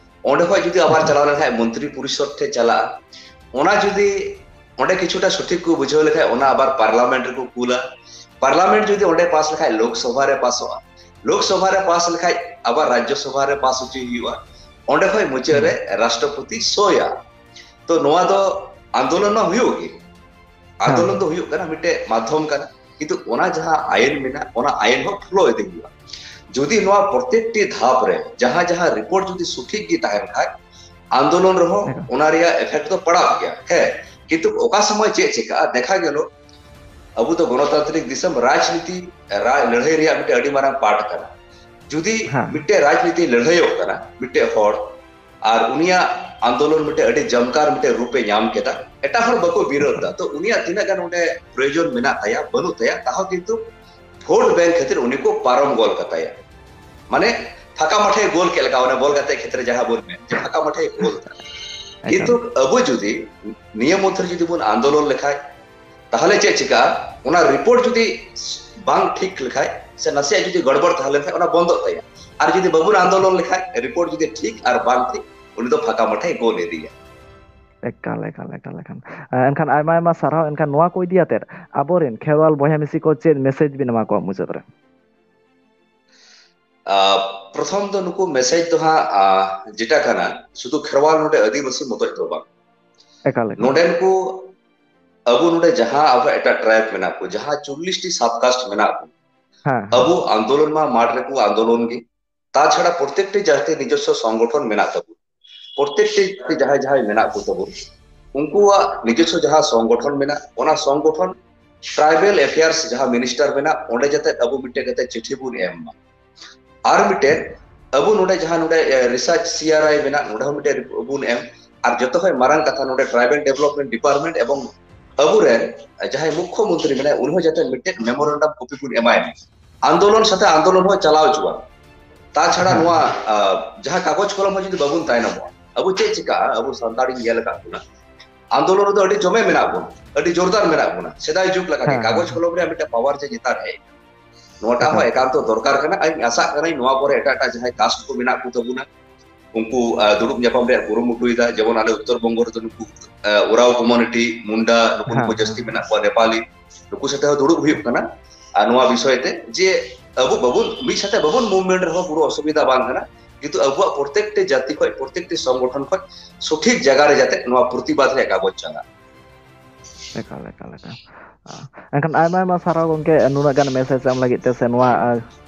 ᱚᱸᱰᱮ ᱠᱷᱚᱡ ᱡᱩᱫᱤ ᱟᱵᱟᱨ ᱦᱮᱸ᱾ ᱪᱟᱞᱟᱣ ᱞᱮᱱᱠᱷᱟᱡ ᱢᱚᱱᱛᱨᱤ ᱯᱚᱨᱤᱥᱚᱫ ᱴᱷᱮᱡ ᱪᱟᱞᱟᱜᱼᱟ᱾ ᱚᱱᱟ ᱡᱩᱫᱤ ᱚᱸᱰᱮ ᱠᱤᱪᱷᱩᱴᱟ ᱥᱚᱴᱷᱤᱠ ᱠᱚ ᱵᱩᱡᱷᱟᱹᱣ ᱞᱮᱠᱷᱟᱡ, ᱚᱱᱟ ᱟᱵᱟᱨ ᱯᱟᱨᱞᱟᱢᱮᱱᱴ ᱨᱮᱠᱚ ᱠᱩᱞᱟ᱾ ᱯᱟᱨᱞᱟᱢᱮᱱᱴ ᱡᱩᱫᱤ ᱚᱸᱰᱮ ᱯᱟᱥ ᱞᱮᱠᱷᱟᱡ, ᱞᱳᱠᱥᱚᱵᱷᱟ ᱨᱮ ᱯᱟᱥᱚᱜᱼᱟ᱾ ᱞᱳᱠᱥᱚᱵᱷᱟ ᱨᱮ ᱯᱟᱥ ᱞᱮᱠᱷᱟᱡ, ᱟᱵᱟᱨ ᱨᱟᱡᱽᱡᱚ ᱥᱚᱵᱷᱟ ᱨᱮ ᱯᱟᱥ ᱦᱚᱪᱚᱭ ᱦᱩᱭᱩᱜᱼᱟ᱾ ᱚᱸᱰᱮ ᱠᱷᱚᱡ ᱢᱩᱪᱟᱹᱫ ᱨᱮ ᱦᱩᱸ᱾ ᱨᱟᱥᱴᱨᱚᱯᱚᱛᱤ ᱥᱳᱭᱟ᱾ ᱛᱚ ᱱᱚᱣᱟ ᱫᱚ ᱟᱱᱫᱳᱞᱚᱱ ᱢᱟ ᱦᱩᱭᱩᱜ ᱜᱮ, ᱟᱱᱫᱳᱞᱚᱱ ᱫᱚ ᱦᱩᱭᱩᱜ ᱠᱟᱱᱟ, ᱢᱤᱫᱴᱮᱡ ᱢᱟᱫᱽᱫᱷᱚᱢ ᱠᱟᱱᱟ, ᱠᱤᱱᱛᱩ ᱚᱱᱟ ᱡᱟᱦᱟᱸ ᱟᱭᱤᱱ ᱢᱮᱱᱟᱜ, ᱚᱱᱟ ᱟᱭᱤᱱ ᱦᱚᱸ ᱯᱷᱚᱞᱳ ᱤᱫᱤ ᱦᱩᱭᱩᱜᱼᱟ᱾ ᱡᱩᱫᱤ ᱱᱚᱣᱟ ᱯᱨᱚᱛᱮᱠᱴᱤ ᱫᱷᱟᱯ ᱨᱮ ᱡᱟᱦᱟᱸ ᱡᱟᱦᱟᱸ ᱨᱤᱯᱳᱨᱴ ᱡᱩᱫᱤ ᱥᱚᱴᱷᱤᱠ ᱜᱮ ᱛᱟᱦᱮᱱ ᱠᱷᱟᱡ, ᱟᱱᱫᱳᱞᱚᱱ ᱨᱮᱦᱚᱸ ᱚᱱᱟ ᱨᱮᱭᱟᱜ ᱮᱯᱷᱮᱠᱴ ᱫᱚ ᱯᱟᱲᱟᱜ ᱜᱮᱭᱟ᱾ ᱦᱮᱸ, ᱠᱤᱱᱛᱩ ᱚᱠᱟ ᱥᱚᱢᱚᱭ ᱪᱮᱫ ᱪᱤᱠᱟᱹᱜᱼᱟ, ᱫᱮᱠᱷᱟ ᱜᱮᱞᱚ, ᱟᱵᱚ ᱫᱚ ᱜᱚᱱᱚᱛᱟᱱᱛᱨᱤᱠ ᱫᱤᱥᱚᱢ, ᱨᱟᱡᱽᱱᱤᱛᱤ, ᱨᱟᱡᱽ ᱞᱟᱹᱲᱦᱟᱹᱭ ᱨᱮᱭᱟᱜ ᱢᱤᱫᱴᱮᱡ ᱟᱹᱰᱤ ᱢᱟᱨᱟᱝ ᱯᱟᱨᱴ ᱠᱟᱱᱟ᱾ ᱡᱩᱫᱤ ᱢᱤᱫᱴᱮᱡ ᱨᱟᱡᱽᱱᱤᱛᱤ ᱞᱟᱹᱲᱦᱟᱹᱭᱚᱜ ᱠᱟᱱᱟ ᱢᱤᱫᱴᱮᱡ ᱦᱚᱲ, ᱟᱨ ᱩᱱᱤᱭᱟᱜ ᱟᱱᱫᱳᱞᱚᱱ ᱢᱤᱫᱴᱮᱡ ᱟᱹᱰᱤ ᱡᱚᱢᱠᱟᱨ ᱢᱤᱫᱴᱮᱡ ᱨᱩᱯᱮ ᱧᱟᱢ ᱠᱮᱫᱟ, ᱮᱴᱟᱜ ᱦᱚᱲ ᱵᱟᱠᱚ ᱵᱤᱨᱳᱫᱷ ᱫᱟ, ᱛᱚ ᱩᱱᱤᱭᱟᱜ ᱛᱤᱱᱟᱹᱜ ᱜᱟᱱ ᱚᱸᱰᱮ ᱯᱨᱚᱭᱳᱡᱚᱱ ᱢᱮᱱᱟᱜ ᱛᱟᱭᱟ, ᱵᱟᱹᱱᱩᱜ ᱛᱟᱭᱟ, ᱛᱟᱦᱚᱸ ᱠᱤᱱᱛᱩ ᱵᱷᱳᱴ ᱵᱮᱝᱠ ᱠᱷᱟᱹᱛᱤᱨ ᱩᱱᱤ ᱠᱚ ᱯᱟᱨᱚᱢ ᱜᱚᱞ ᱠᱟᱛᱟᱭᱟ᱾ ᱢᱟᱱᱮ ᱯᱷᱟᱸᱠᱟ ᱢᱟᱴᱷᱮ ᱜᱳᱞ ᱠᱮᱫ ᱞᱮᱠᱟ, ᱚᱱᱮ ᱵᱚᱞ ᱜᱟᱛᱮ ᱠᱷᱮᱛᱨᱮ ᱡᱟᱦᱟᱸ ᱵᱚᱱ ᱢᱮᱱ ᱡᱮ ᱯᱷᱟᱸᱠᱟ ᱢᱟᱴᱷᱮ ᱜᱳᱞ ᱫᱟ᱾ ᱠᱤᱱᱛᱩ ᱟᱵᱚ ᱡᱩᱫᱤ ᱱᱤᱭᱟᱹ ᱢᱚᱫᱽᱫᱷᱮ ᱨᱮ ᱡᱩᱫᱤ ᱵᱚᱱ ᱟᱱᱫᱳᱞᱚᱱ ᱞᱮᱠᱷᱟᱡ, ᱛᱟᱦᱚᱞᱮ ᱪᱮᱫ ᱪᱤᱠᱟᱹᱜᱼᱟ? ᱚᱱᱟ ᱨᱤᱯᱳᱨᱴ ᱡᱩᱫᱤ ᱵᱟᱝ ᱴᱷᱤᱠ ᱞᱮᱠᱷᱟᱡ ᱥᱮ ᱱᱟᱥᱮᱭᱟᱜ ᱡᱩᱫᱤ ᱜᱚᱲᱵᱚᱲ ᱛᱟᱦᱮᱸ ᱞᱮᱱᱠᱷᱟᱡ, ᱚᱱᱟ ᱵᱚᱱᱫᱚᱜ ᱛᱟᱭᱟ᱾ ᱟᱨ ᱡᱩᱫᱤ ᱵᱟᱵᱚᱱ ᱟᱱᱫᱳᱞᱚᱱ ᱞᱮᱠᱷᱟᱡ, ᱨᱤᱯᱳᱨᱴ ᱡᱩᱫᱤ ᱴᱷᱤᱠ ᱟᱨ ᱵᱟᱝ ᱴᱷᱤᱠ, ᱩᱱᱤ ᱫᱚ ᱯᱷᱟᱸᱠᱟ ᱢᱟᱴᱷᱮᱭ ᱜᱳᱞ ᱤᱫᱤᱭᱟ᱾ ᱮᱠᱟᱞ, ᱮᱠᱟᱞ, ᱮᱠᱟᱞ, ᱮᱠᱟᱞ᱾ ᱮᱱᱠᱷᱟᱱ ᱟᱭᱢᱟ, ᱟᱭᱢᱟ ᱥᱟᱨᱦᱟᱣ᱾ ᱮᱱᱠᱷᱟᱱ ᱱᱚᱣᱟ ᱠᱚ ᱤᱫᱤ ᱟᱛᱮᱫ ᱟᱵᱚᱨᱮᱱ ᱠᱷᱮᱨᱣᱟᱞ ᱵᱚᱭᱦᱟ ᱢᱤᱥᱤ ᱠᱚ ᱪᱮᱫ ᱢᱮᱥᱮᱡᱽ ᱵᱤᱱ ᱮᱢᱟ ᱠᱚᱣᱟ ᱢᱩᱪᱟᱹᱫ ᱨᱮ? ᱟᱨ ᱯᱨᱚᱛᱷᱚᱢ ᱫᱚ ᱱᱩᱠᱩ ᱢᱮᱥᱮᱡᱽ ᱫᱚ ᱦᱟᱸᱜ, ᱟᱨ ᱡᱮᱴᱟ ᱠᱟᱱᱟ, ᱥᱩᱫᱷᱩ ᱠᱷᱮᱨᱣᱟᱞ ᱱᱚᱰᱮ ᱟᱹᱫᱤᱵᱟᱹᱥᱤ ᱢᱚᱛᱚᱡ ᱫᱚ ᱵᱟᱝ᱾ ᱮᱠᱟᱞ, ᱮᱠᱟᱞ᱾ ᱱᱚᱰᱮᱱ ᱠᱚ ᱟᱵᱚ ᱱᱚᱰᱮ ᱡᱟᱦᱟᱸ ᱟᱵᱚ ᱮᱴᱟᱜ ᱴᱨᱟᱭᱤᱵᱽ ᱢᱮᱱᱟᱜ ᱠᱚ, ᱡᱟᱦᱟᱸ ᱪᱚᱞᱞᱤᱥ ᱴᱤ ᱥᱟᱵ ᱠᱟᱥᱴ ᱢᱮᱱᱟᱜ ᱠᱚ, ᱦᱮᱸ, ᱦᱮᱸ᱾ ᱟᱵᱚ ᱟᱱᱫᱳᱞᱚᱱ ᱢᱟ ᱢᱟᱴᱷ ᱨᱮᱠᱚ ᱟᱱᱫᱳᱞᱚᱱ ᱜᱮ᱾ ᱛᱟᱪᱷᱟᱲᱟ ᱯᱨᱚᱛᱮᱠᱴᱤ ᱡᱟᱹᱛᱤ ᱱᱤᱡᱚᱥᱥᱚ ᱥᱚᱝᱜᱚᱴᱷᱚᱱ ᱢᱮᱱᱟᱜ ᱛᱟᱵᱚᱱ᱾ ᱯᱨᱚᱛᱮᱠᱴᱤ ᱡᱟᱦᱟᱸᱭ ᱡᱟᱦᱟᱸᱭ ᱢᱮᱱᱟᱜ ᱠᱚ ᱛᱟᱵᱚᱱ, ᱩᱱᱠᱩᱣᱟᱜ ᱱᱤᱡᱚᱥᱥᱚ ᱡᱟᱦᱟᱸ ᱥᱚᱝᱜᱚᱴᱷᱚᱱ ᱢᱮᱱᱟᱜ, ᱚᱱᱟ ᱥᱚᱝᱜᱚᱴᱷᱚᱱ ᱴᱨᱟᱭᱵᱟᱞ ᱮᱯᱷᱮᱭᱟᱨᱥ ᱡᱟᱦᱟᱸ ᱢᱤᱱᱤᱥᱴᱟᱨ ᱢᱮᱱᱟᱜ, ᱚᱸᱰᱮ ᱡᱟᱛᱮ ᱟᱵᱚ ᱢᱤᱫᱴᱮᱡ ᱠᱟᱛᱮ ᱪᱤᱴᱷᱤ ᱵᱚᱱ ᱮᱢ ᱢᱟ᱾ ᱟᱨ ᱢᱤᱫᱴᱮᱱ ᱟᱵᱚ ᱱᱚᱰᱮ ᱡᱟᱦᱟᱸ ᱱᱚᱰᱮ, ᱮ, ᱨᱤᱥᱟᱨᱪ ᱥᱤ ᱟᱨ ᱟᱭ ᱢᱮᱱᱟᱜ, ᱱᱚᱰᱮ ᱦᱚᱸ ᱢᱤᱫᱴᱮᱱ ᱨᱤᱯᱳᱨᱴ ᱵᱚᱱ ᱮᱢ᱾ ᱟᱨ ᱡᱚᱛᱚ ᱠᱷᱚᱱ ᱢᱟᱨᱟᱝ ᱠᱟᱛᱷᱟ, ᱱᱚᱰᱮ ᱴᱨᱟᱭᱵᱟᱞ ᱰᱮᱵᱷᱞᱚᱯᱢᱮᱱᱴ ᱰᱤᱯᱟᱨᱴᱢᱮᱱᱴ ᱮᱵᱚᱝ ᱟᱵᱚᱨᱮᱱ ᱡᱟᱦᱟᱸᱭ ᱢᱩᱠᱠᱷᱚ ᱢᱚᱱᱛᱨᱤ ᱢᱮᱱᱟᱭ, ᱩᱱᱤ ᱦᱚᱸ ᱡᱟᱛᱮ ᱢᱤᱫᱴᱮᱱ ᱢᱮᱢᱳᱨᱮᱱᱰᱟᱢ ᱠᱚᱯᱤ ᱵᱚᱱ ᱮᱢᱟᱭ ᱢᱟ᱾ ᱟᱱᱫᱳᱞᱚᱱ ᱥᱟᱛᱮ ᱟᱱᱫᱳᱞᱚᱱ ᱦᱚᱸ ᱪᱟᱞᱟᱣ ᱦᱚᱪᱚᱣᱟᱱ᱾ ᱛᱟᱪᱷᱟᱲᱟ ᱦᱮᱸ᱾ ᱱᱚᱣᱟ, ᱟ, ᱡᱟᱦᱟᱸ ᱠᱟᱜᱚᱡᱽ ᱠᱚᱞᱚᱢ ᱦᱚᱸ ᱡᱩᱫᱤ ᱵᱟᱵᱚᱱ ᱛᱟᱭᱱᱚᱢᱚᱜᱼᱟ, ᱟᱵᱚ ᱪᱮᱫ ᱪᱤᱠᱟᱹᱜᱼᱟ? ᱟᱵᱚ ᱥᱟᱱᱛᱟᱲᱤᱧ ᱧᱮᱞ ᱟᱠᱟᱫ ᱵᱚᱱᱟ, ᱟᱱᱫᱳᱞᱚᱱ ᱨᱮᱫᱚ ᱟᱹᱰᱤ ᱡᱚᱢᱮ ᱢᱮᱱᱟᱜ ᱵᱚᱱᱟ, ᱟᱹᱰᱤ ᱡᱳᱨᱫᱟᱨ ᱢᱮᱱᱟᱜ ᱵᱚᱱᱟ᱾ ᱥᱮᱫᱟᱭ ᱡᱩᱜᱽ ᱞᱮᱠᱟ ᱜᱮ ᱦᱮᱸ, ᱠᱟᱜᱚᱡᱽ ᱦᱮᱸ᱾ ᱠᱚᱞᱚᱢ ᱨᱮᱭᱟᱜ ᱢᱤᱫᱴᱮᱱ ᱯᱟᱣᱟᱨ ᱡᱮ ᱱᱮᱛᱟᱨ ᱦᱮᱡ ᱮᱱᱟ, ᱱᱚᱣᱟᱴᱟᱜ ᱦᱚᱸ ᱮᱠᱟᱞ᱾ ᱮᱠᱟᱱᱛᱚ ᱫᱚᱨᱠᱟᱨ ᱠᱟᱱᱟ᱾ ᱤᱧ ᱟᱥᱟᱜ ᱠᱟᱹᱱᱟᱹᱧ ᱱᱚᱣᱟ ᱯᱚᱨᱮ ᱮᱴᱟᱜ ᱮᱴᱟᱜ ᱡᱟᱦᱟᱸᱭ ᱠᱟᱥᱴ ᱠᱚ ᱢᱮᱱᱟᱜ ᱠᱚ ᱛᱟᱵᱚᱱᱟ, ᱩᱱᱠᱩ, ᱟ, ᱫᱩᱲᱩᱵ ᱧᱟᱯᱟᱢ ᱨᱮᱭᱟᱜ ᱠᱩᱨᱩᱢᱩᱴᱩᱭᱮᱫᱟ᱾ ᱡᱮᱢᱚᱱ ᱟᱞᱮ ᱩᱛᱛᱚᱨ ᱵᱚᱝᱜᱚ ᱨᱮᱫᱚ ᱱᱩᱠᱩ, ᱟ, ᱳᱨᱟᱣ ᱠᱚᱢᱤᱭᱩᱱᱤᱴᱤ, ᱢᱩᱱᱰᱟ, ᱱᱩᱠᱩ, ᱦᱮᱸ, ᱱᱩᱠᱩ ᱡᱟᱹᱥᱛᱤ ᱦᱮᱸ᱾ ᱢᱮᱱᱟᱜ ᱠᱚᱣᱟ, ᱱᱮᱯᱟᱞᱤ, ᱱᱩᱠᱩ ᱥᱟᱛᱮ ᱦᱚᱸ ᱫᱩᱲᱩᱵ ᱦᱩᱭᱩᱜ ᱠᱟᱱᱟ᱾ ᱟᱨ ᱱᱚᱣᱟ ᱵᱤᱥᱚᱭ ᱛᱮ ᱡᱮ ᱟᱵᱚ ᱵᱟᱵᱚᱱ, ᱢᱤᱫ ᱥᱟᱛᱮ ᱵᱟᱵᱚᱱ ᱢᱩᱵᱷᱢᱮᱱᱴ ᱨᱮᱦᱚᱸ ᱠᱳᱱᱳ ᱚᱥᱩᱵᱤᱫᱷᱟ ᱵᱟᱝ ᱠᱟᱱᱟ, ᱠᱤᱱᱛᱩ ᱟᱵᱚᱣᱟᱜ ᱯᱨᱚᱛᱮᱠᱴᱤ ᱡᱟᱹᱛᱤ ᱠᱷᱚᱱ, ᱯᱨᱚᱛᱮᱠᱴᱤ ᱥᱚᱝᱜᱚᱴᱷᱚᱱ ᱠᱷᱚᱱ ᱥᱚᱴᱷᱤᱠ ᱡᱟᱭᱜᱟ ᱨᱮ ᱡᱟᱛᱮ ᱱᱚᱣᱟ ᱯᱨᱚᱛᱤᱵᱟᱫ ᱨᱮᱭᱟᱜ ᱠᱟᱜᱚᱡᱽ ᱪᱟᱞᱟᱜ᱾ ᱮᱠᱟᱞ, ᱮᱠᱟᱞ, ᱮᱠᱟᱞ᱾ ᱮᱱᱠᱷᱟᱱ ᱟᱭᱢᱟ ᱟᱭᱢᱟ ᱥᱟᱨᱦᱟᱣ ᱜᱚᱢᱠᱮ, ᱱᱩᱱᱟᱹᱜ ᱜᱟᱱ ᱢᱮᱥᱮᱡᱽ ᱮᱢ ᱞᱟᱹᱜᱤᱫ ᱛᱮ ᱥᱮ ᱱᱚᱣᱟ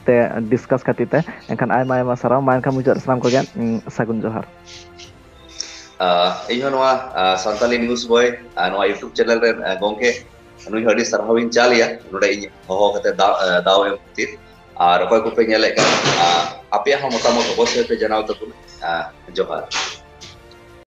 ᱛᱮ ᱰᱤᱥᱠᱟᱥ ᱠᱷᱟᱹᱛᱤᱨ ᱛᱮ᱾ ᱮᱱᱠᱷᱟᱱ ᱟᱭᱢᱟ ᱟᱭᱢᱟ ᱥᱟᱨᱦᱟᱣ᱾ ᱢᱟ ᱮᱱᱠᱷᱟᱱ ᱢᱩᱪᱟᱹᱫ ᱨᱮ ᱥᱟᱱᱟᱢ ᱠᱚᱜᱮ ᱥᱟᱹᱜᱩᱱ ᱡᱚᱦᱟᱨ᱾ ᱤᱧ ᱦᱚᱸ ᱱᱚᱣᱟ ᱥᱟᱱᱛᱟᱞᱤ ᱱᱤᱭᱩᱡᱽ ᱵᱚᱭ ᱱᱚᱣᱟ YouTube ᱪᱮᱱᱮᱞ ᱨᱮᱱ ᱜᱚᱢᱠᱮ, ᱱᱩᱭ ᱦᱚᱸ ᱟᱹᱰᱤ ᱥᱟᱨᱦᱟᱣ ᱤᱧ ᱪᱟᱞ ᱟᱭᱟ, ᱱᱚᱰᱮ ᱤᱧ ᱦᱚᱦᱚ ᱠᱟᱛᱮ ᱫᱟᱣ ᱮᱢ ᱠᱷᱟᱹᱛᱤᱨ᱾ ᱟᱨ ᱚᱠᱚᱭ ᱠᱚᱯᱮ ᱧᱮᱞᱮᱫ ᱠᱟᱱ, ᱟᱯᱮᱭᱟᱜ ᱦᱚᱸ ᱢᱚᱛᱟᱢᱚᱛ ᱚᱵᱚᱥᱥᱳᱭ ᱯᱮ ᱡᱟᱱᱟᱣ ᱛᱟᱵᱚᱱᱟ᱾ ᱡᱚᱦᱟᱨ᱾